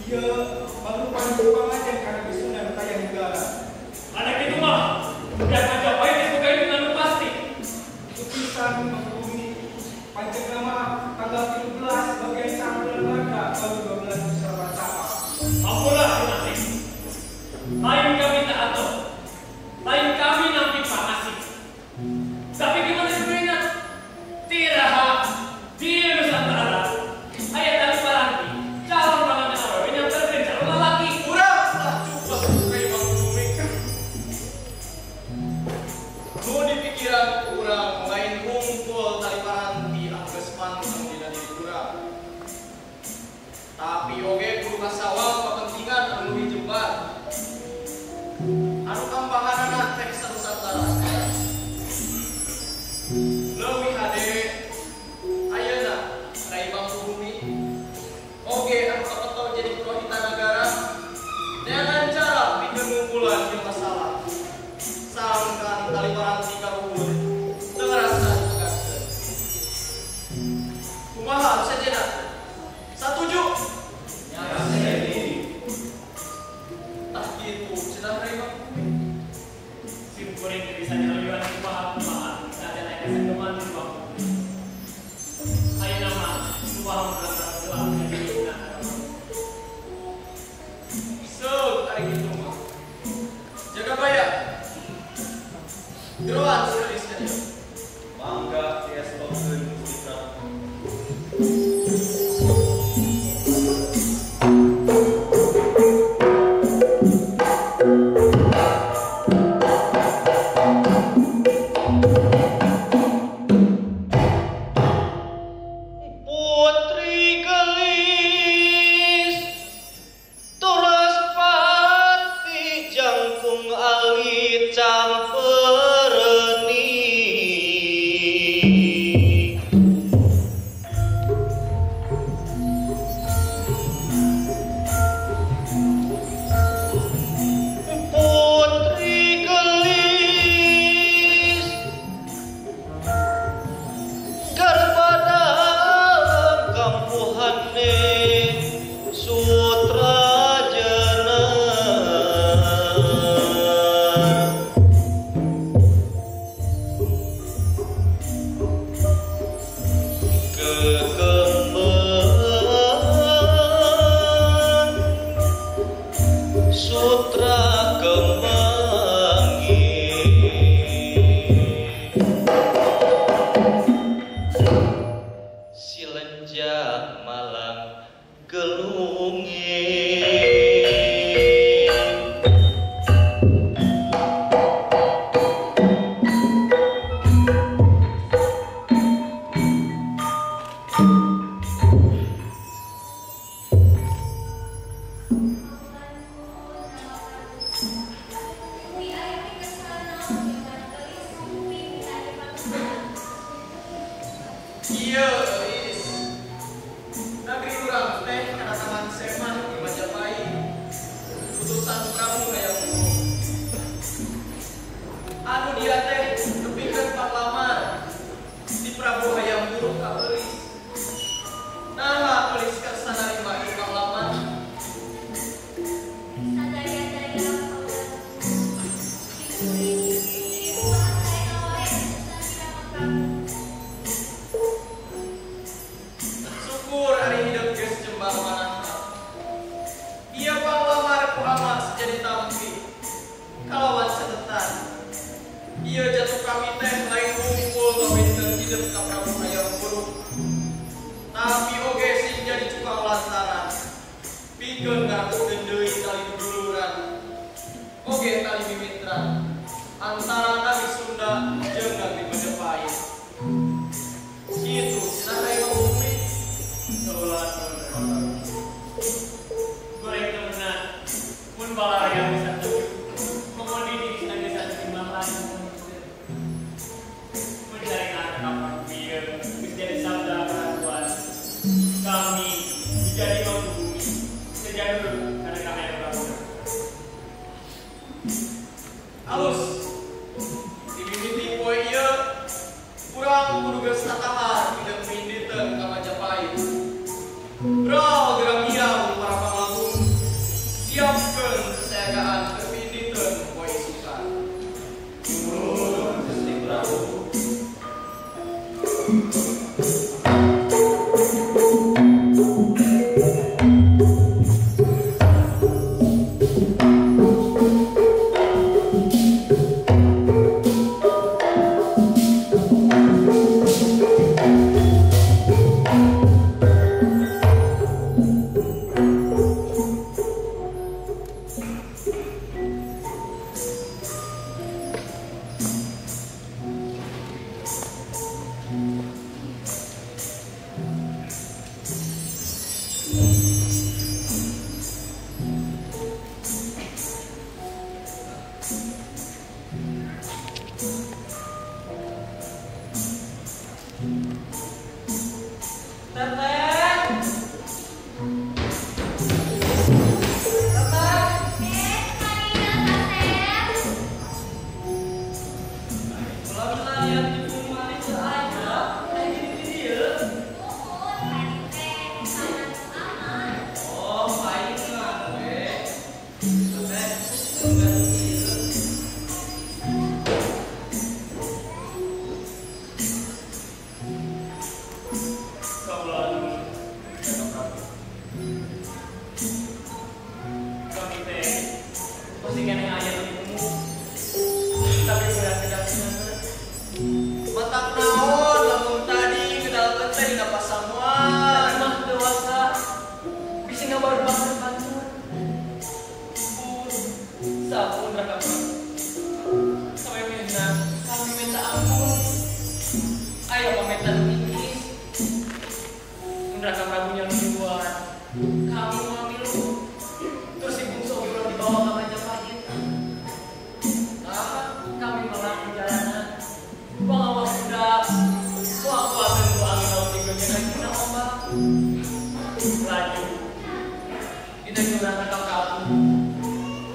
Ieu mangrupan pangajen kana Sunda nu taya hinggalan. Ada kitu mah, biar Majapahit geus boga hitungan nu pasti. Pisan Mangkubumi pancen nama tanggal 13 bagian sang bulan Marga tahun 1284. Ampura nanti. Lain kami tak atuh. Lain kami nampi pangasih. Tapi gimana sebenarnya? Tiraha di Nusantara aya tali paranti calon panganten awewe nyamperkeun calon lalaki. Urang tah cukup Rai Mangkubumi. Nu di pikiran urang lain hungkul tali paranti anu geus panteng dina diri urang. Tapi oge kudu kasawang kepentingan anu leuwih jembar. Anu tambahanana teh sanusantara. Leuwih hade ayeuna Rai Mangkubumi oge anu kapeto jadi purohita nagara neangan cara pikeun ngungkulan ieu masalah. Sangkan tali paranti karuhun teu ngarasa dipegatkeun. Kumaha anu sejenna? Satuju? Tah kitu cenah Rai Mangkubumi. Sim kuring teu bisa nyaluyuan kumaha-kumaha saja aya kasegeman di Mangkubumi. Ayeuna mah kumaha mun urang jadi dina. Seuk ari kitu mah. Jaga baya. Geroan sekelis ka dieu. Mangga diestokeun Gusti Prabu. Putri gelis turas pati jangkung alit campereni. Putri gelis garba dalam kampuhane sutrajana. Kekembangan sutra kemangi. Silenjak malang gelungi. Ieu Euis. Negeri urang teh kedatangan Semah di Majapahit. Utusan Prabu Hayam Wuruk. Anu dia teh nepikeun panglamar di Prabu Hayam Wuruk ka Eulis. Naha Eulis kersa narima ieu panglamar? Sadaya-daya kaula dikuring kumaha saena wae utusan Rama Prabu. Syukur ari hidup geus jembar manahna. Ieu panglamar ku ama jadi tampi kalawan catetan. Ieu jatuh kami teh lain hungkul ngawinkeun hidup ka Prabu Hayam Wuruk. Tapi oge sing jadi cukang lantaran pikeun ngaraketkeun deui tali duduluran oge tali mimitran antara Nabi Sunda jeung Nabi Majapahit. Kitu cenah Rai Mangkubumi. Goreng temenan mun balaraya bisa tujuh komo di bisa bisa terima lain mun cari anak kapan bieu geus jadi sabda peratuan kami menjadi Mangkubumi sejalur karena kami yang Prabu. Alus dimimiti poe ieu urang kudu geus tatahar pikeun minditeun ka Majapahit. Bro, geura miang para panglagung. Kami teh pasti kena aya nu diumum. Tapi udah tidak bener. Matak naon lamun tadi ngedalkeun teh dina pasamuan. Tapi mah dewasa bisa ngabaru batur. Pun sampun Raka Prabu. Sampai minta kami minta ampun. Ayo pamitan mikis. Raka Prabu nya nu dibuat. Kami mau milu. Terus si bungsu oge ulah dibawa ke Majapahit. Nah, kami malah di jalanan. Pengawas budak. Kuat-kuatan ku angin laut digoncengan dina ombak. Laju. Dina jurang atau kabu.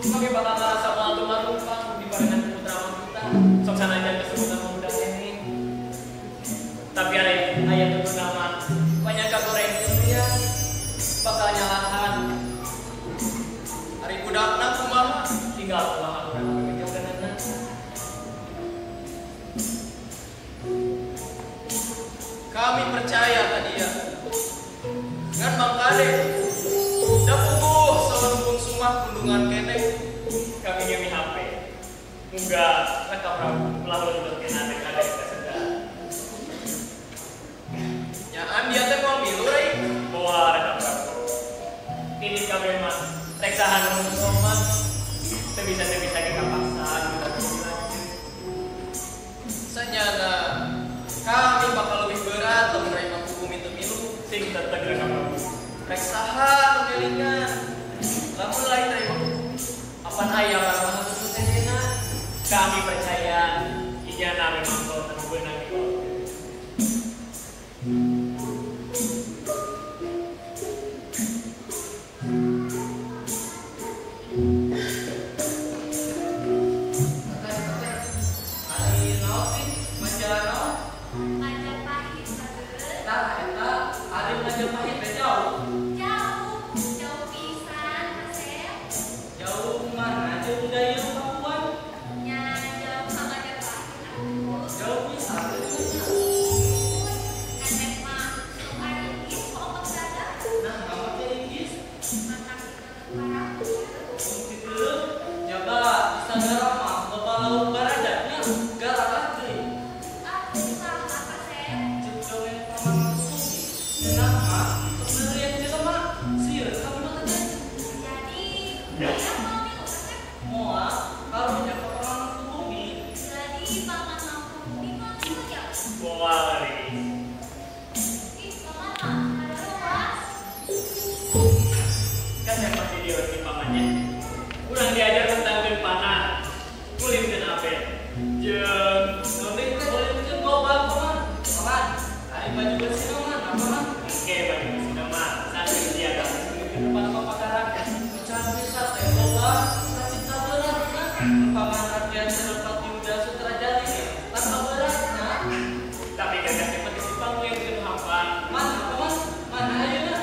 Kami bakal ngerasa moal tumarumpang di barengan putra mahkota. Sok sanajan kesebutan pemuda ini. Tapi aya tutur nama banyak kagoreng dia bakal nyalahan. Ari budakna kumaha? Tinggal kumaha urang bebejakeunana. Kami percaya ka dia. Ngan mangkade da puguh saur bungsu mah kundungan keneh. Kami ge mihape. Muga Raka Prabu ulah leuleut adek-adek kasedar. Nyaan dia teh moal milu rai. Moal Raka Prabu. Ini kabeh mah rek saha nu mah teu bisa ge kapaksa gitu. Sanyana kami bakal lebih berat lamun rai mah hukum teu milu. Sing teteg Raka Prabu. Rek saha nu ngelingan lamun lain rai mah hukum. Apan aya mah hukum sejenna. Kami percaya inyana memang kolot anu beunang di kolot. Ari naon sih? Majalah naon? Majapahit sageut. Tah eta ari Majapahit teh jauh. Jauh, jauh pisan Asep. Jauh mana jauh daya Papuan? Nya jauh ka Majapahit atuh. Jauh pisan. Nenek mah suka ringkis opat gagah. Nah, kamu teh ringkis. Matak diteuleuh parahu. Diteuleuh jaba sagara mah loba lauk baradanya garalah deui. Ah, saha Asep? Ceuk dongeng paman Mangkubumi. Cenah mah sok neurieun jelema sieun kami mah teh. Jadi, aya moal milu Asep? Moal karunya ka paman Mangkubumi. Jadi paman Mangkubumi moal milu ya? Moal Riis. Ih, paman mah hararuas. Kan siapa sih dia si pamannya? Urang diajar tentang panah, kulimkeun ape. Jeung Naon deui teh kulimkeun gobal paman. Paman, ari baju bersih mah apa mah? Oke, baju bersih mah santri siaga Di depan papakaran mecahan bisa teh loba kacipta berat nah. Paman Ardian Senopati Yuda Sutrajati ge tanpa berat nah. Tapi gagah teh mah geus dipanggilkeun hampang. Mana paman? Mana ayeuna?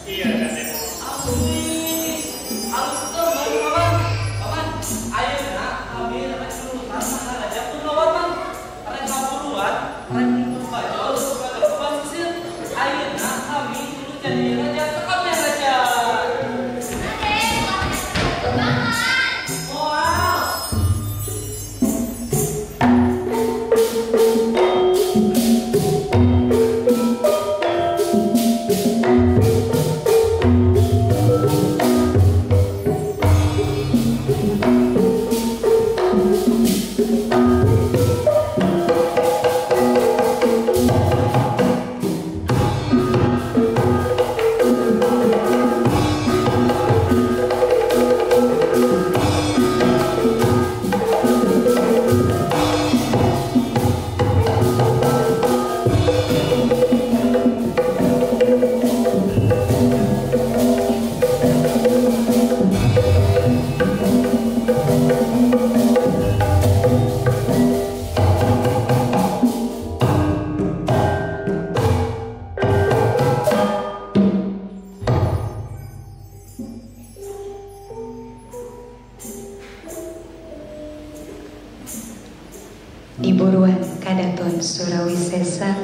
Iya kasep. Asli. Alus teu paman. Paman, ayeuna kami rek nurutan Maharaja Purnawarman. Rek ngaburuan, rek nuntut bajol supaya basisir. Ayeuna kami kudu jadi raja sekabeh raja. Ade, ulah banget. Moal. Di buruan Kadaton Surawisesa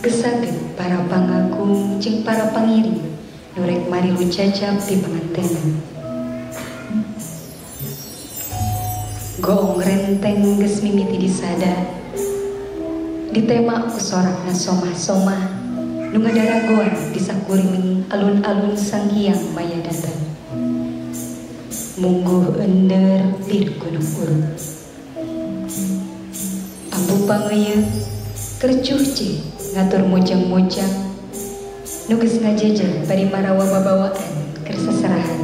gesageun para pangagum jeung para pangiring nu rek marilu cacap di pangantenan. Goong renteng geus mimiti disada, ditema ku sorakna somah-somah nu ngadaragoan di sakuriming alun-alun Sang Hyang Mayadata. Mungguh ender lir gunung urut. Ambu pangeuyeuk kercuh ce ngatur mojang-mojang nu geus ngajejer bari marawa babawaan keur saserahan.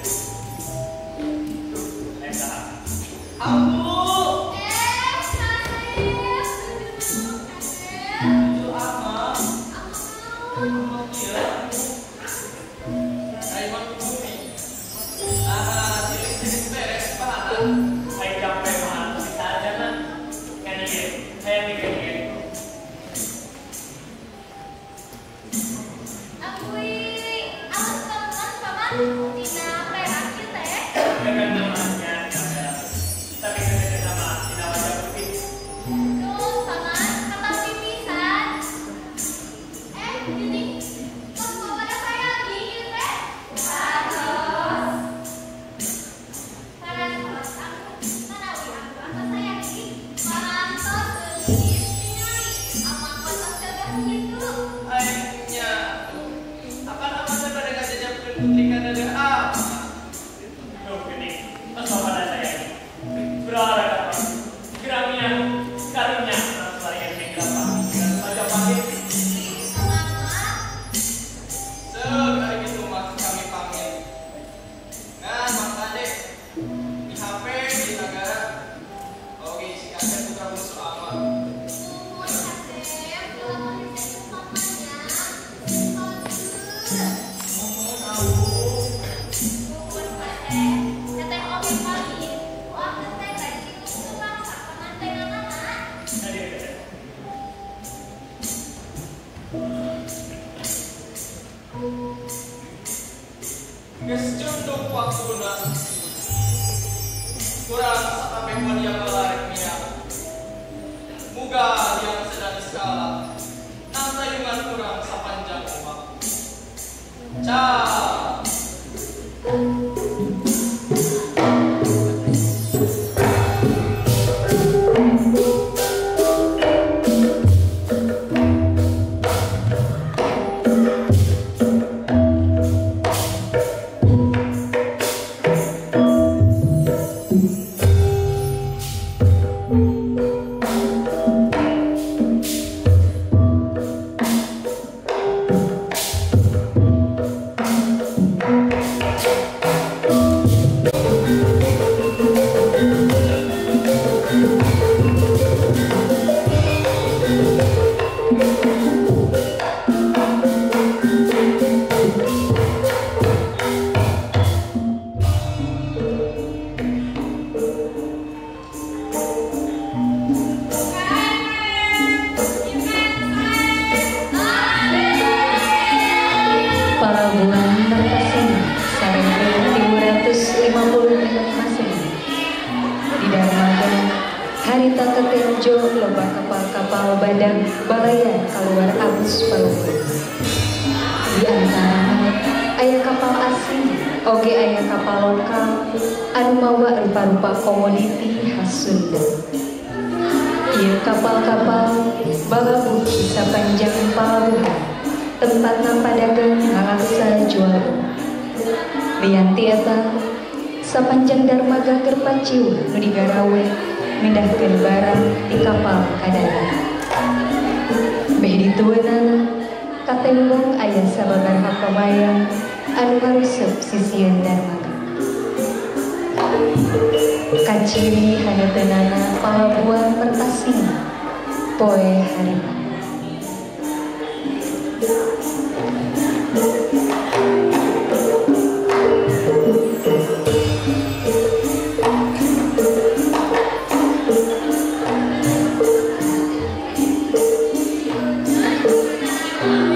Ini, kitu. Aingnya apan ama teh bade ngajajabkeun putri ka dedeh ama. Duh geuning, tos papada saya. Berolahraga geramnya, karunya, larian menggrapa, dengan Majapahit. Seuk ari kitu mah kami pamit. Ngan Mang Kade di HP di nagara. Oke, si Asep putra bungsu ama. Nuhun Asep, ulah hese mamanya. Nuhun awu. Nuhun Asep, teteh oge pamit. Ku akeh teh bade ditutup sapengantenanana. Tadi teteh. Geus cunduk waktuna. Kurang sakabeh wadia balarek miang. Muga yang sedang skala. Nang tayungan kurang sapanjang omak. Ciao. Palabuhan Mertasingha 1356 Masehi. Di Darmaga harita ketenjo loba kapal-kapal badak balayar keluar abus palabuhan. Di antarana aya kapal asing oge aya kapal lokal anu mawa rupa-rupa komoditi khas Sunda. Ieu kapal-kapal balabuh di sapanjang palabuhan tempatna padagang ngalaksa jual. Lian ti eta sapanjang darmaga keur paciweuh nu digarawe mindahkeun barang ti kapal ka darat. Beh ditueunana katembong aya sababaraha kabayang anu ngarusup sisieun darmaga. Kaciri haneuteunana palabuhan Mertasingha poe harita. Mama.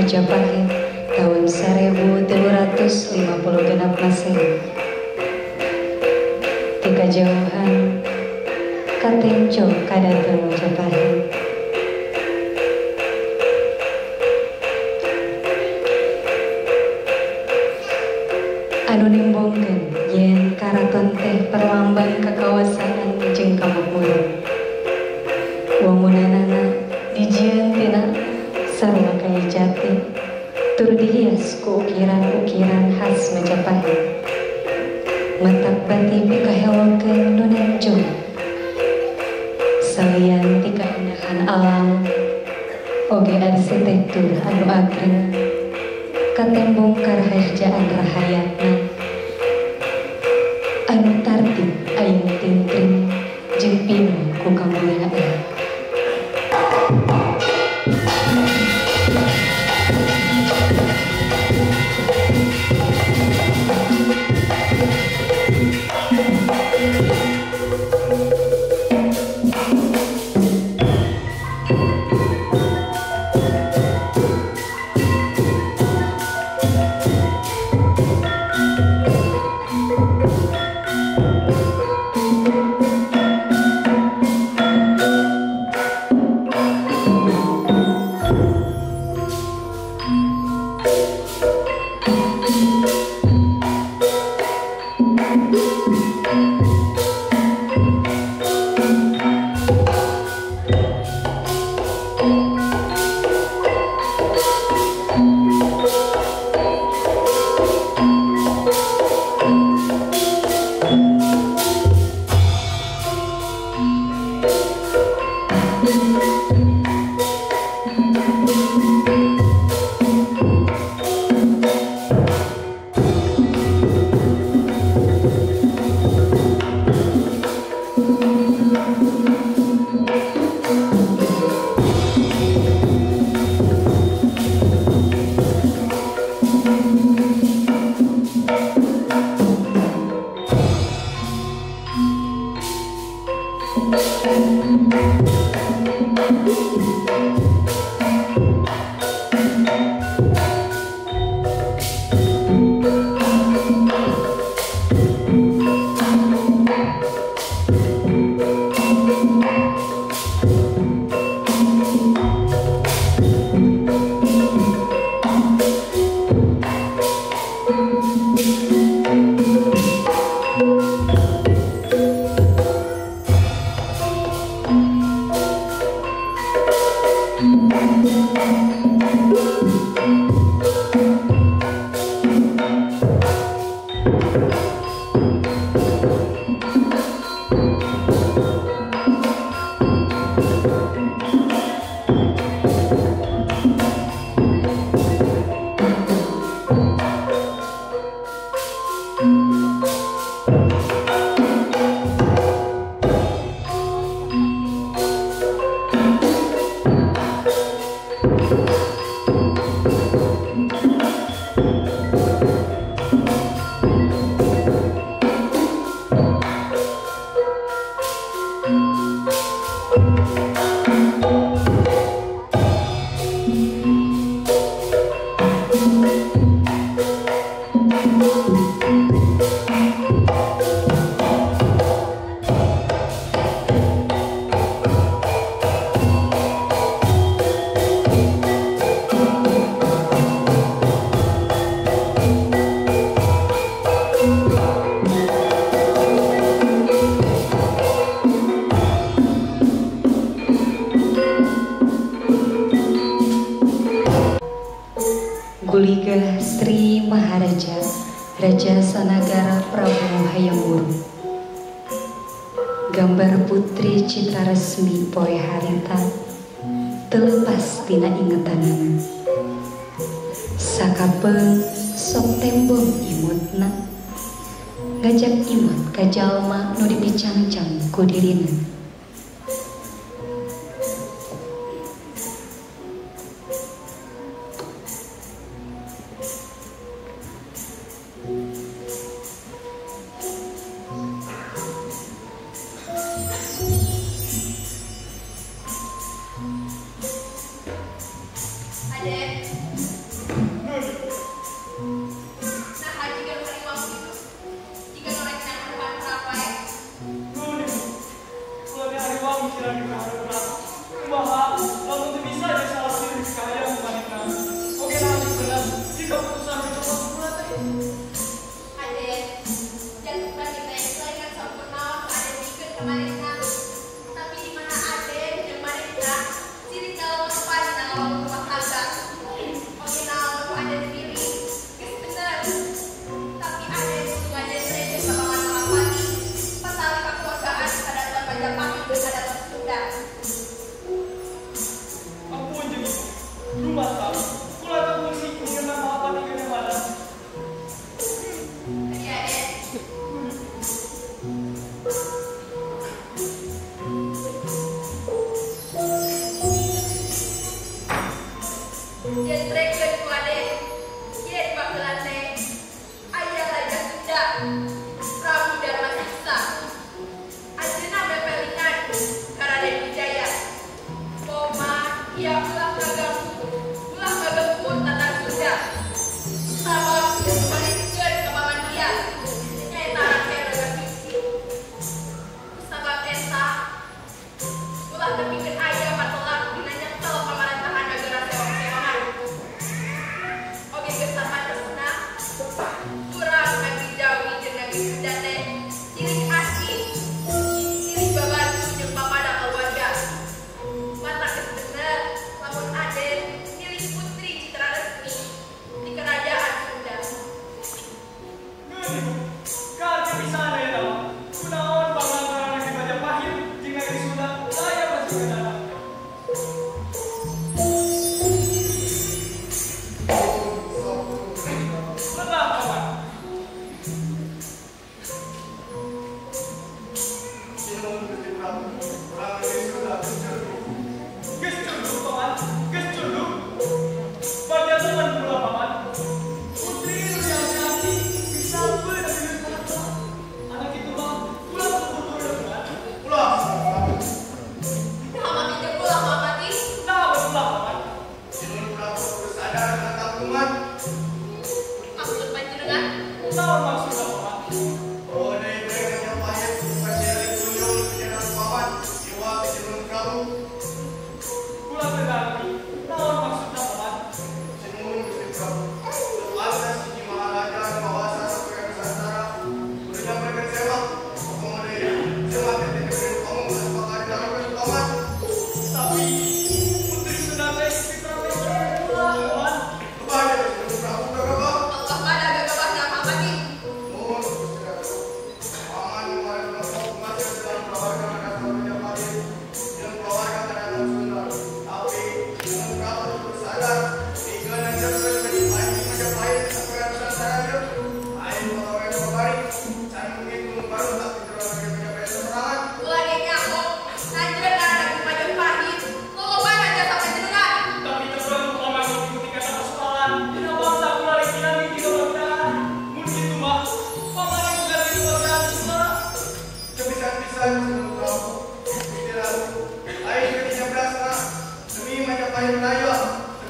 Majapahit tahun 1356 Masehi. Tika jauhan katenco kadaton Majapahit. Anu nimbongkeun yen karaton teh perlambang kakawasan jeung kamakmuran. Wangunanana dijieun tina sarua kayu jati tur dihias ku ukiran-ukiran khas Majapahit. Matak bati pikahelokeun nu nenjo. Salian ti kaindahan alam, oge arsitektur anu agreng katembong karahajaan rahayatna anu tartib ayang tingkring jeung pinuh ku kamuliaan. Guligah Sri Maharaja Raja Sanagara Prabu Hayam Wuruk. Gambar Putri Citra Resmi poe harita telepas tina ingetanana. Sakapeung sok tembong imutna, ngajak imut ka jalma nu dipicangcang ku dirina. Lamun Aden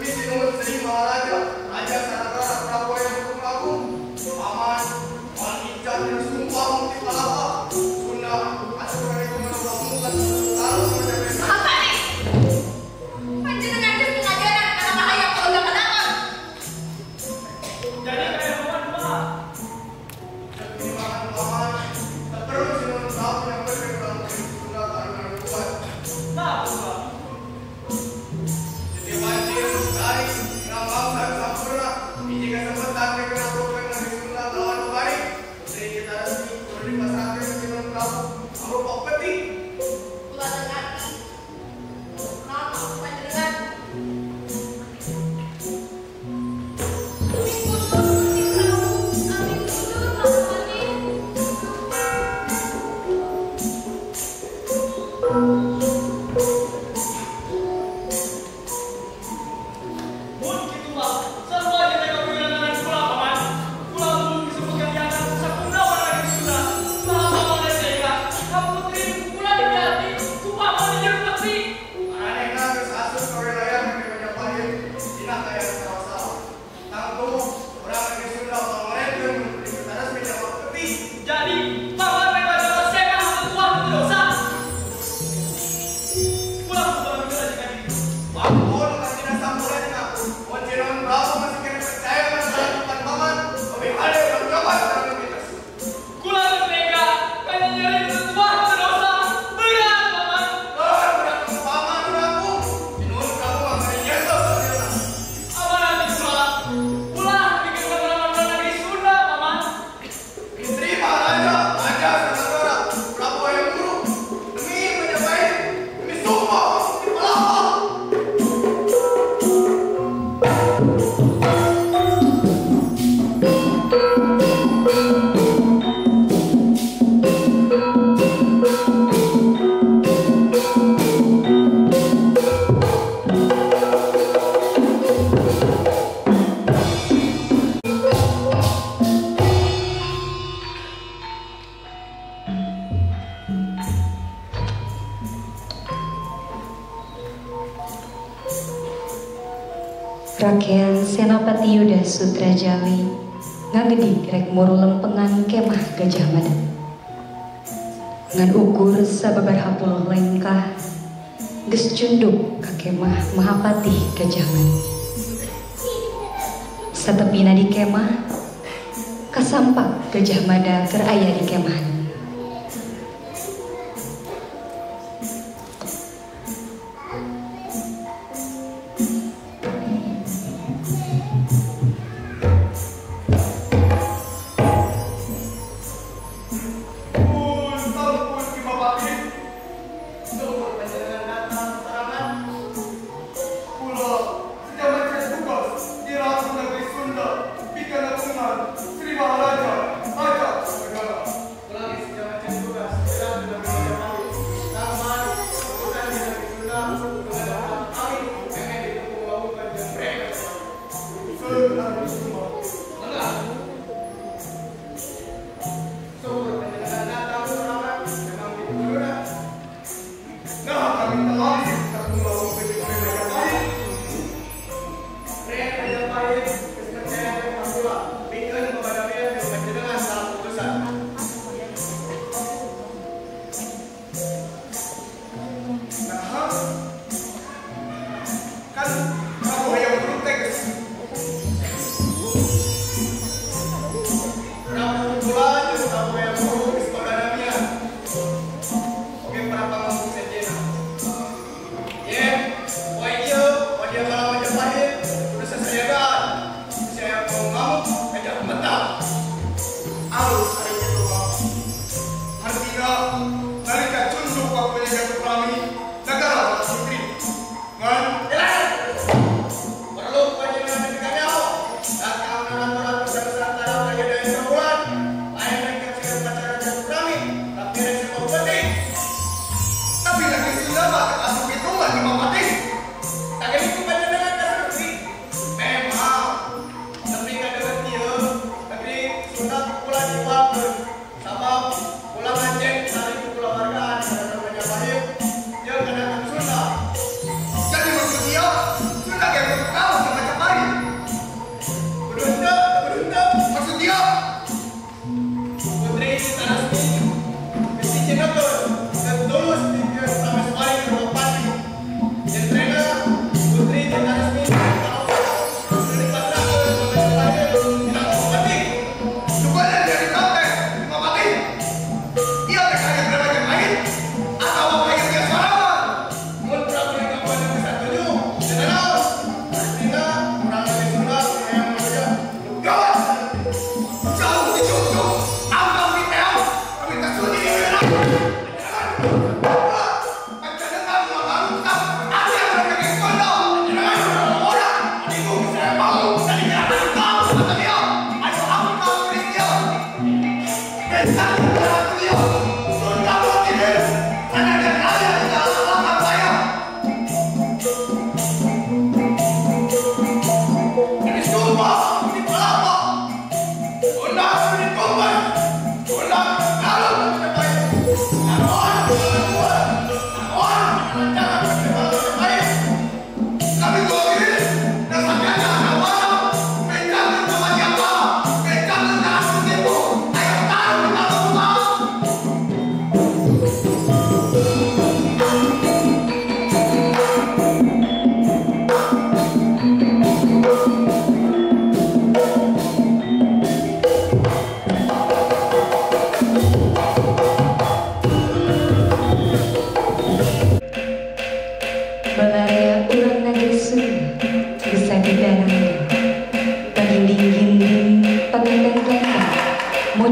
Demi sinuhun Sri Maharaja, Raja Sanagara Prabu Hayam Wuruk Agung. Paman, moal ican dina sumpah mukti palapa. Sunda asup ka hitungan pamungkas tarung Majapahit. Mahapatih. Panjenengan geus ngajaran kana bahaya kaula kadaton. Jadi kaya paman kumaha? Pertimbangan paman, teu perlu sinuhun Prabu nyamperkeun urang negeri Sunda ka arunan kuat. Nah, kumaha? Jadi banjir lestari, ngambang sareng sampurna, hiji kasempatan pikeun ngaprukeun negeri Sunda lawan nu bari. Putri kita resmi kudu dipasrahkeun ka sinuhun Prabu arupa peti. Kula teu ngarti. Naon maksud panjenengan? Mingkundur Gusti Prabu, abdi mundur Mahapatih. Mun kitu mah, sarua aja teh kawirangan kula paman. Kula mun disebutkan diangkat sakuna warga negeri Sunda. Saha paman tega, ka putri kula diganti ku paman dijieun peti. Maranehna geus asup ka wilayah negeri Majapahit dina kaayaan salah-salah. Tangtu urang negeri Sunda tong ngoretkeun mun putri kita resmi jawab peti. Jadi paman rek ngajawa seka tuah teu dosa. Kula kudu bangga aja ka ditu. Ampun kasina sampurna jeung aku. Mun sinuhun Prabu masih keneh percaya kana kalakuan paman, lebih hade urang coba sareng nu mitos. Kula teu tega kana nyeri nu tuah teu dosa. Berat paman. Berat berat paman urangku. Sinuhun Prabu mah ngeri nyeso sasilna. Amanah kula. Ulah bikin keterangan negeri Sunda paman. Istri Maharaja, Raja Sanagara, Prabu Hayam Wuruk, demi Majapahit, demi sumpah mukti palapa. Rakean Senapati Yuda Sutrajawi ngagedig rek muru lempengan kemah Gajah Mada. Ngan ukur sababaraha puluh lengkah geus cunduk ka kemah Mahapatih Gajah Mada. Satepina di kemah kasampak Gajah Mada keur aya di kemah. Pun sampun Ki Mapatih, seueur panjenengan datang sarangan. Kula sejaman tugas di Ratu Negeri Sunda pikeun nepungan Sri Maharaja Raja Sanagara. Kula ge sejaman tugas di Ratu Negeri Majapahit. Tangman keputusan di Negeri Sunda menghadap kami pengen didukung wawukan jeung Bre Majapahit. Seueur anu semua. Mangga. Seueur panjenengan datang sorangan memang dituluna. Nah, kami telah ketemu wawukan jeung Bre Majapahit. Bre Majapahit geus percaya ka kula pikeun babadamian jeung panjenengan salah putusan. Nah, kan Prabu Hayam Wuruk teh geus Prabu kula jeung Prabu Hayam Wuruk geus babadamian. Oge para pamangku sejenna. Ye, poe ieu wadia kalawan Majapahit kudu sasayagaan.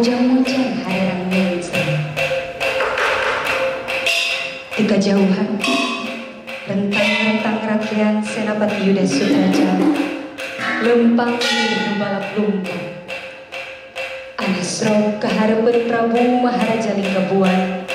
Mojang-mojang harerang menceng. Di kajauhan, rentang-rentang rakyat Senapati Yuda Sutraja, lempang nu balap lumpang. Anasro kahareupeun Prabu Maharaja Linggabuana.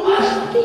Gusti.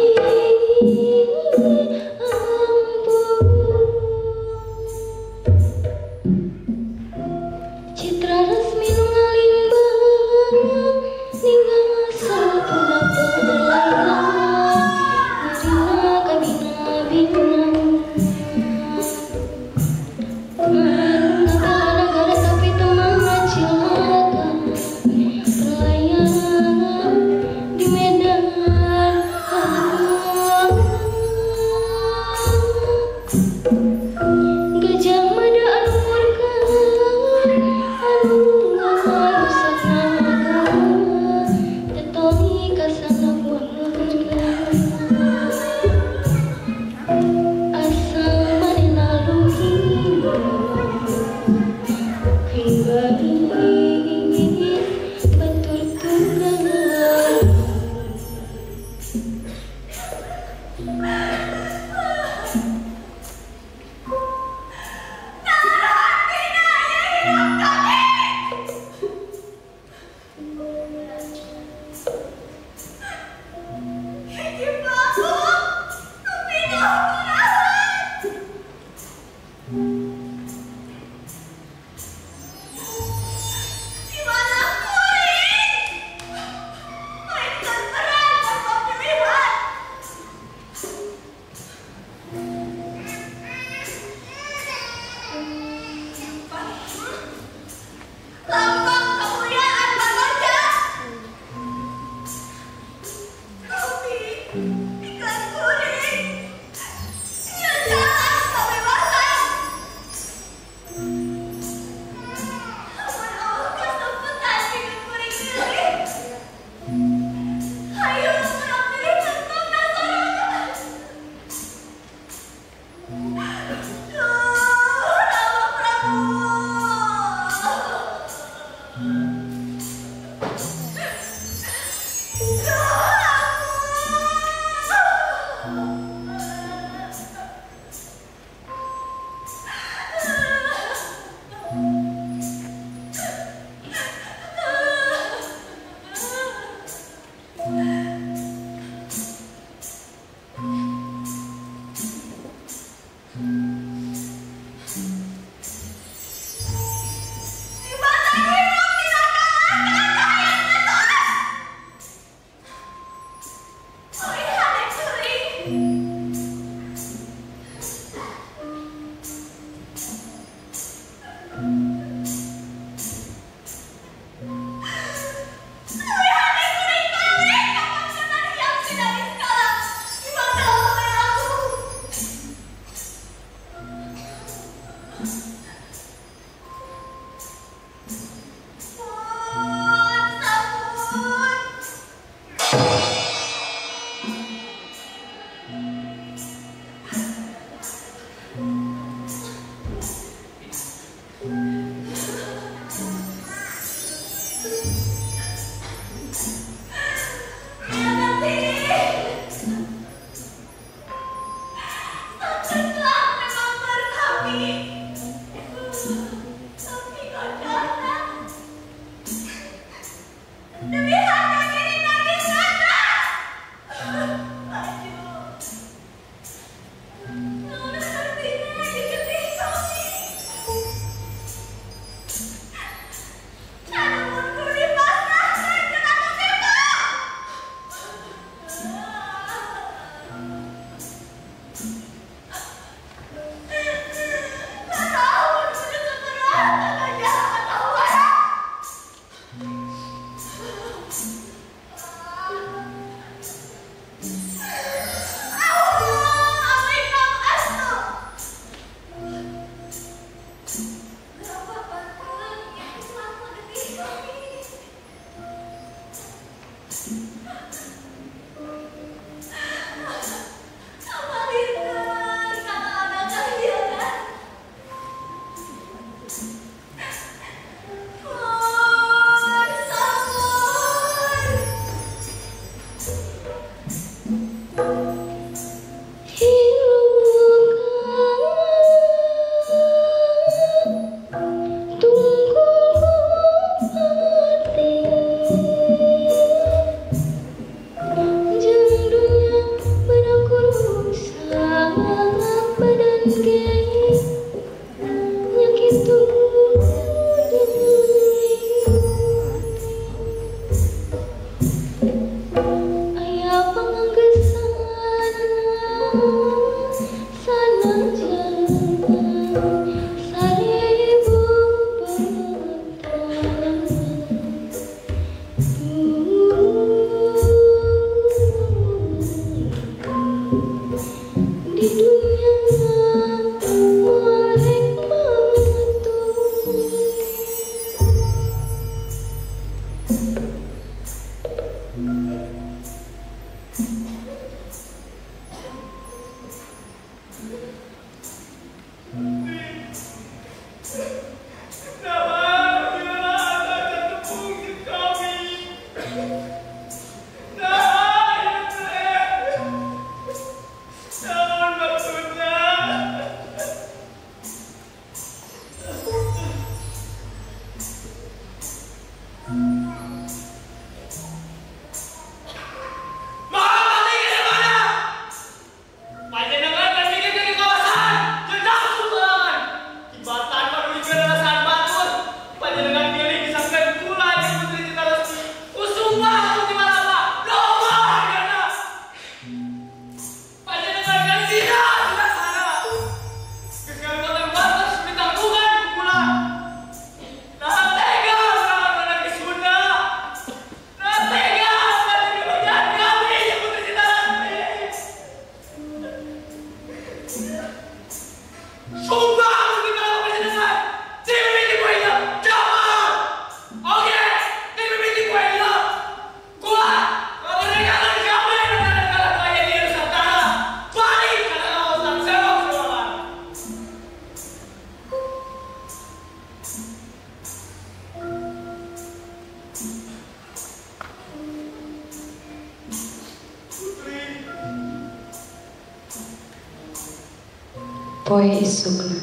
Poe isukna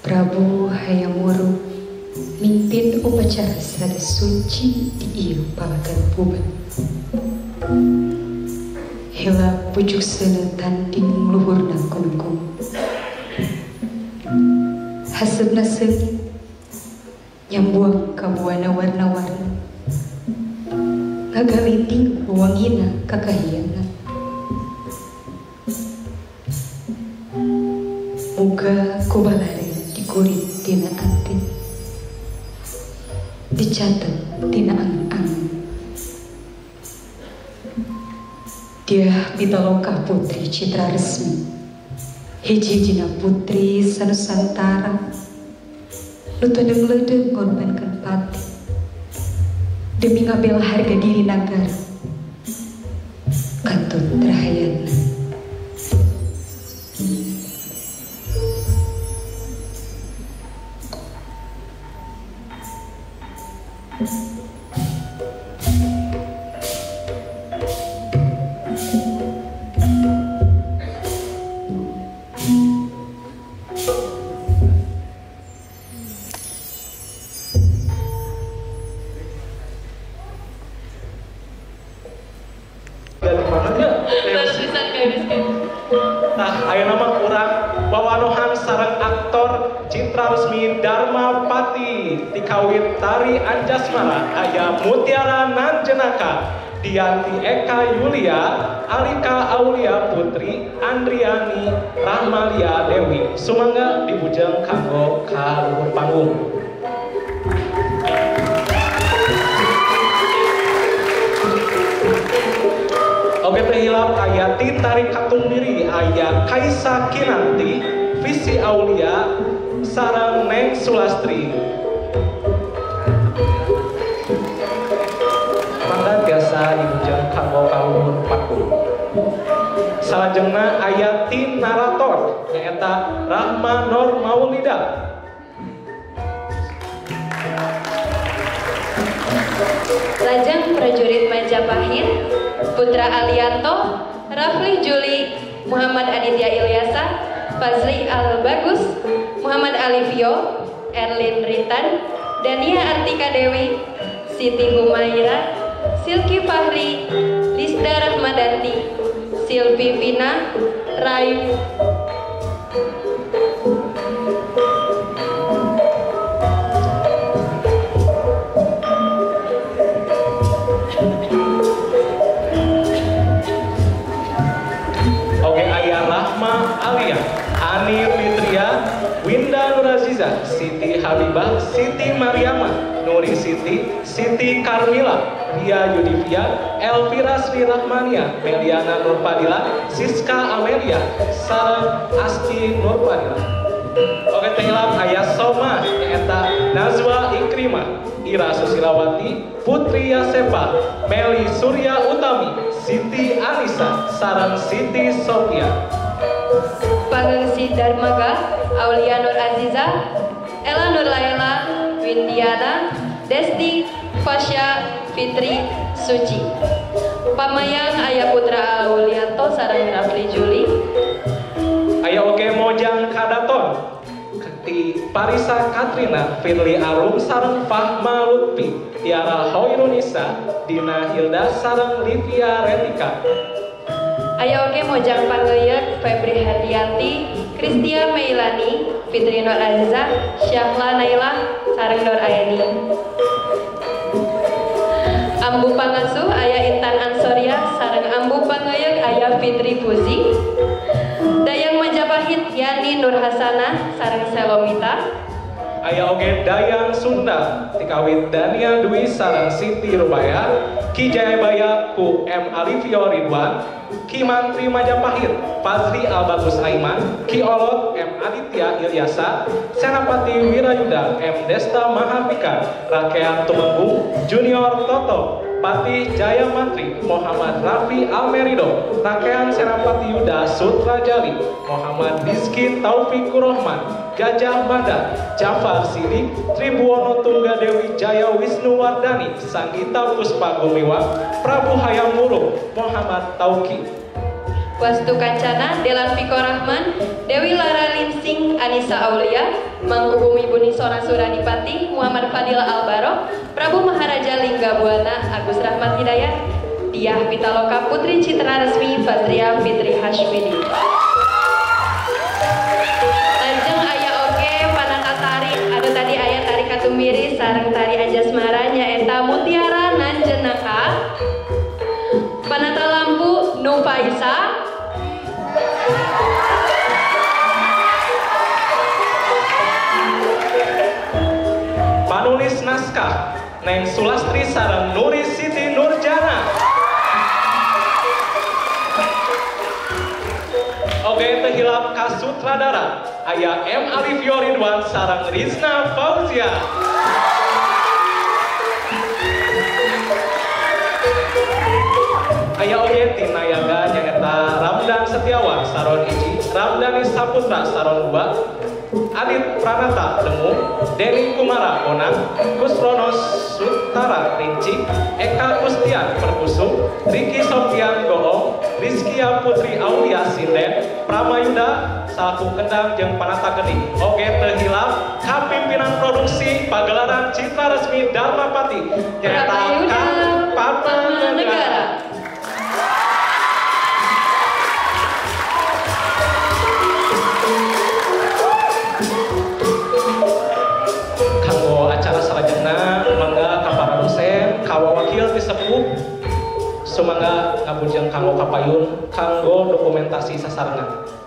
Prabu Hayam Wuruk mimpin upacara sada suci di ieu palagan Bubat. Heula pucuk seuneu tanding luhurna kunungkung. Haseupna seungit nyambuang ka buana warna-warna. Ngagalinding wangina kakahiangan. Muga kubalare dikurit tina ati, dicatet tina angan-angan. Dia Pitaloka Putri Citra Resmi, hiji-hijina putri sanusantara, nu teu leudeng ngorbankeun pati demi ngabela harga diri nagara. Katut rahayatna. Nah, ayo nama kurang wawanohan sareng aktor Citra Resmi Dharma Pati tikawit tari Anjasmara aya Mutiara Nanjenaka, Dianti Eka Yulia, Alika Aulia Putri, Andriani Rahmalia Dewi. Sumangga dibujeng kanggo ka luhur panggung. Oke teh hilap aya Titari Katung Diri, aya Kaisa Kinanti, Visi Aulia, sareng Neng Sulastri. Mangga biasa dibujeng kanggo ka luhur panggung. Salajengna aya ti narator nyaeta Rahma Nur Maulida. Lajeng prajurit Majapahit Putra Alianto, Rafli Juli, Muhammad Aditya Ilyasa, Fazli Al-Bagus, Muhammad Alivio, Erlin Rintan, Dania Artika Dewi, Siti Humaira, Silki Fahri, Lisda Rahmadanti, Silvi Vina, Raif. Oke, Ayah Rahma Alia, Ani Fitria, Winda Nuraziza, Siti Habibah, Siti Mariama, Nuri Siti, Siti Karmila, Ria Yudivia, Elvira Sri Rahmania, Meliana Nurfadila, Siska Amelia, Sarah Asti Nurfadila. Oke, teh Ayah Soma, nyaeta Nazwa Ikrimah, Ira Susilawati, Putri Yasepa, Meli Surya Utami, Siti Anissa, sareng Siti Sofia. Pangengsi Darmaga, Aulia Nur Aziza, Ella Nur Laila, Windiana, Desti, Fasya, Fitri, Suci. Pamayang Ayah Putra Aulianto sareng Rafli Juli. Aya oge Mojang Kadaton, Keti Parisa Katrina, Firly Arum sareng Fahma Lutfi, Tiara Hoirunisa, Dina Hilda sareng Livia Retika. Aya oge Mojang Pangeyek, Febri Herdianti, Kristia Meilani, Fitri Nur Aziza, Syahla Nailah, sareng Nur Aini. Ambu Pangasuh aya Intan Ansoria sareng Ambu Pangeyek aya Fitri Fuzi. Dayang Majapahit Yani Nur Hasanah sareng Selomita. Aya oge Dayang Sunda tikawit Dania Dwi sareng Siti Rubaya, Ki Jayabaya ku M Alivio Ridwan, Ki Mantri Majapahit Fazli Albagus Aiman, Ki Olot M Aditya Ilyasa, Senapati Wirayuda M Desta Mahardika, Rakean Tumenggung Junior Toto, Patih Jaya Mantri Muhammad Rafi Almerido, Rakean Senapati Yuda Sutrajali, Muhammad Rizky Taufikur Rahman, Gajah Mada, Jafar Sidik, Tribuwono Tunggadewi Jaya Wisnuwardani, Sanggita Puspa Gumiwa, Prabu Hayam Wuruk, Muhammad Tauki. Wastu Kancana, Delan Fiko Rahman, Dewi Lara Linsing, Anissa Aulia, Mangkubumi Buni Sora Suradipati, Muhammad Fadil Albaro, Prabu Maharaja Lingga Buana, Agus Rahmat Hidayat, Diah Pitaloka Putri Citra Resmi, Fazria Fitri Hashmini. Lajeng aya oge panata tari, anu tadi aya tari Katumiri sareng tari Anjasmara nyaeta Mutiara Nanjenaka. Panata lampu Nufaisa. Panulis naskah Neng Sulastri sareng Nuri Siti Nurjana. Oke, teu hilap ka sutradara aya M Alifio Ridwan sareng Rizna Fauzia. Aya oge tina yaga nyaeta Ramdan Setiawan saron 1, Ramdhani Saputra saron 2, Adit Pranata Demung, Denny Kumara Bonang, Kusrono Sutara Rinci, Eka Kustian Perkusum, Riki Sofian Goong, Rizkia Putri Aulia Sinden, Pramayuda salaku kendang jeung panata geni. Oge teu hilap kapimpinan produksi pagelaran Citra Resmi Dharmapati nyaeta Kang Padma Negara. Kanggo acara salajengna mangga ka para dosen, ka wakil ti sepuh, sumangga ngabujeng kanggo kapayun kanggo dokumentasi sasarengan.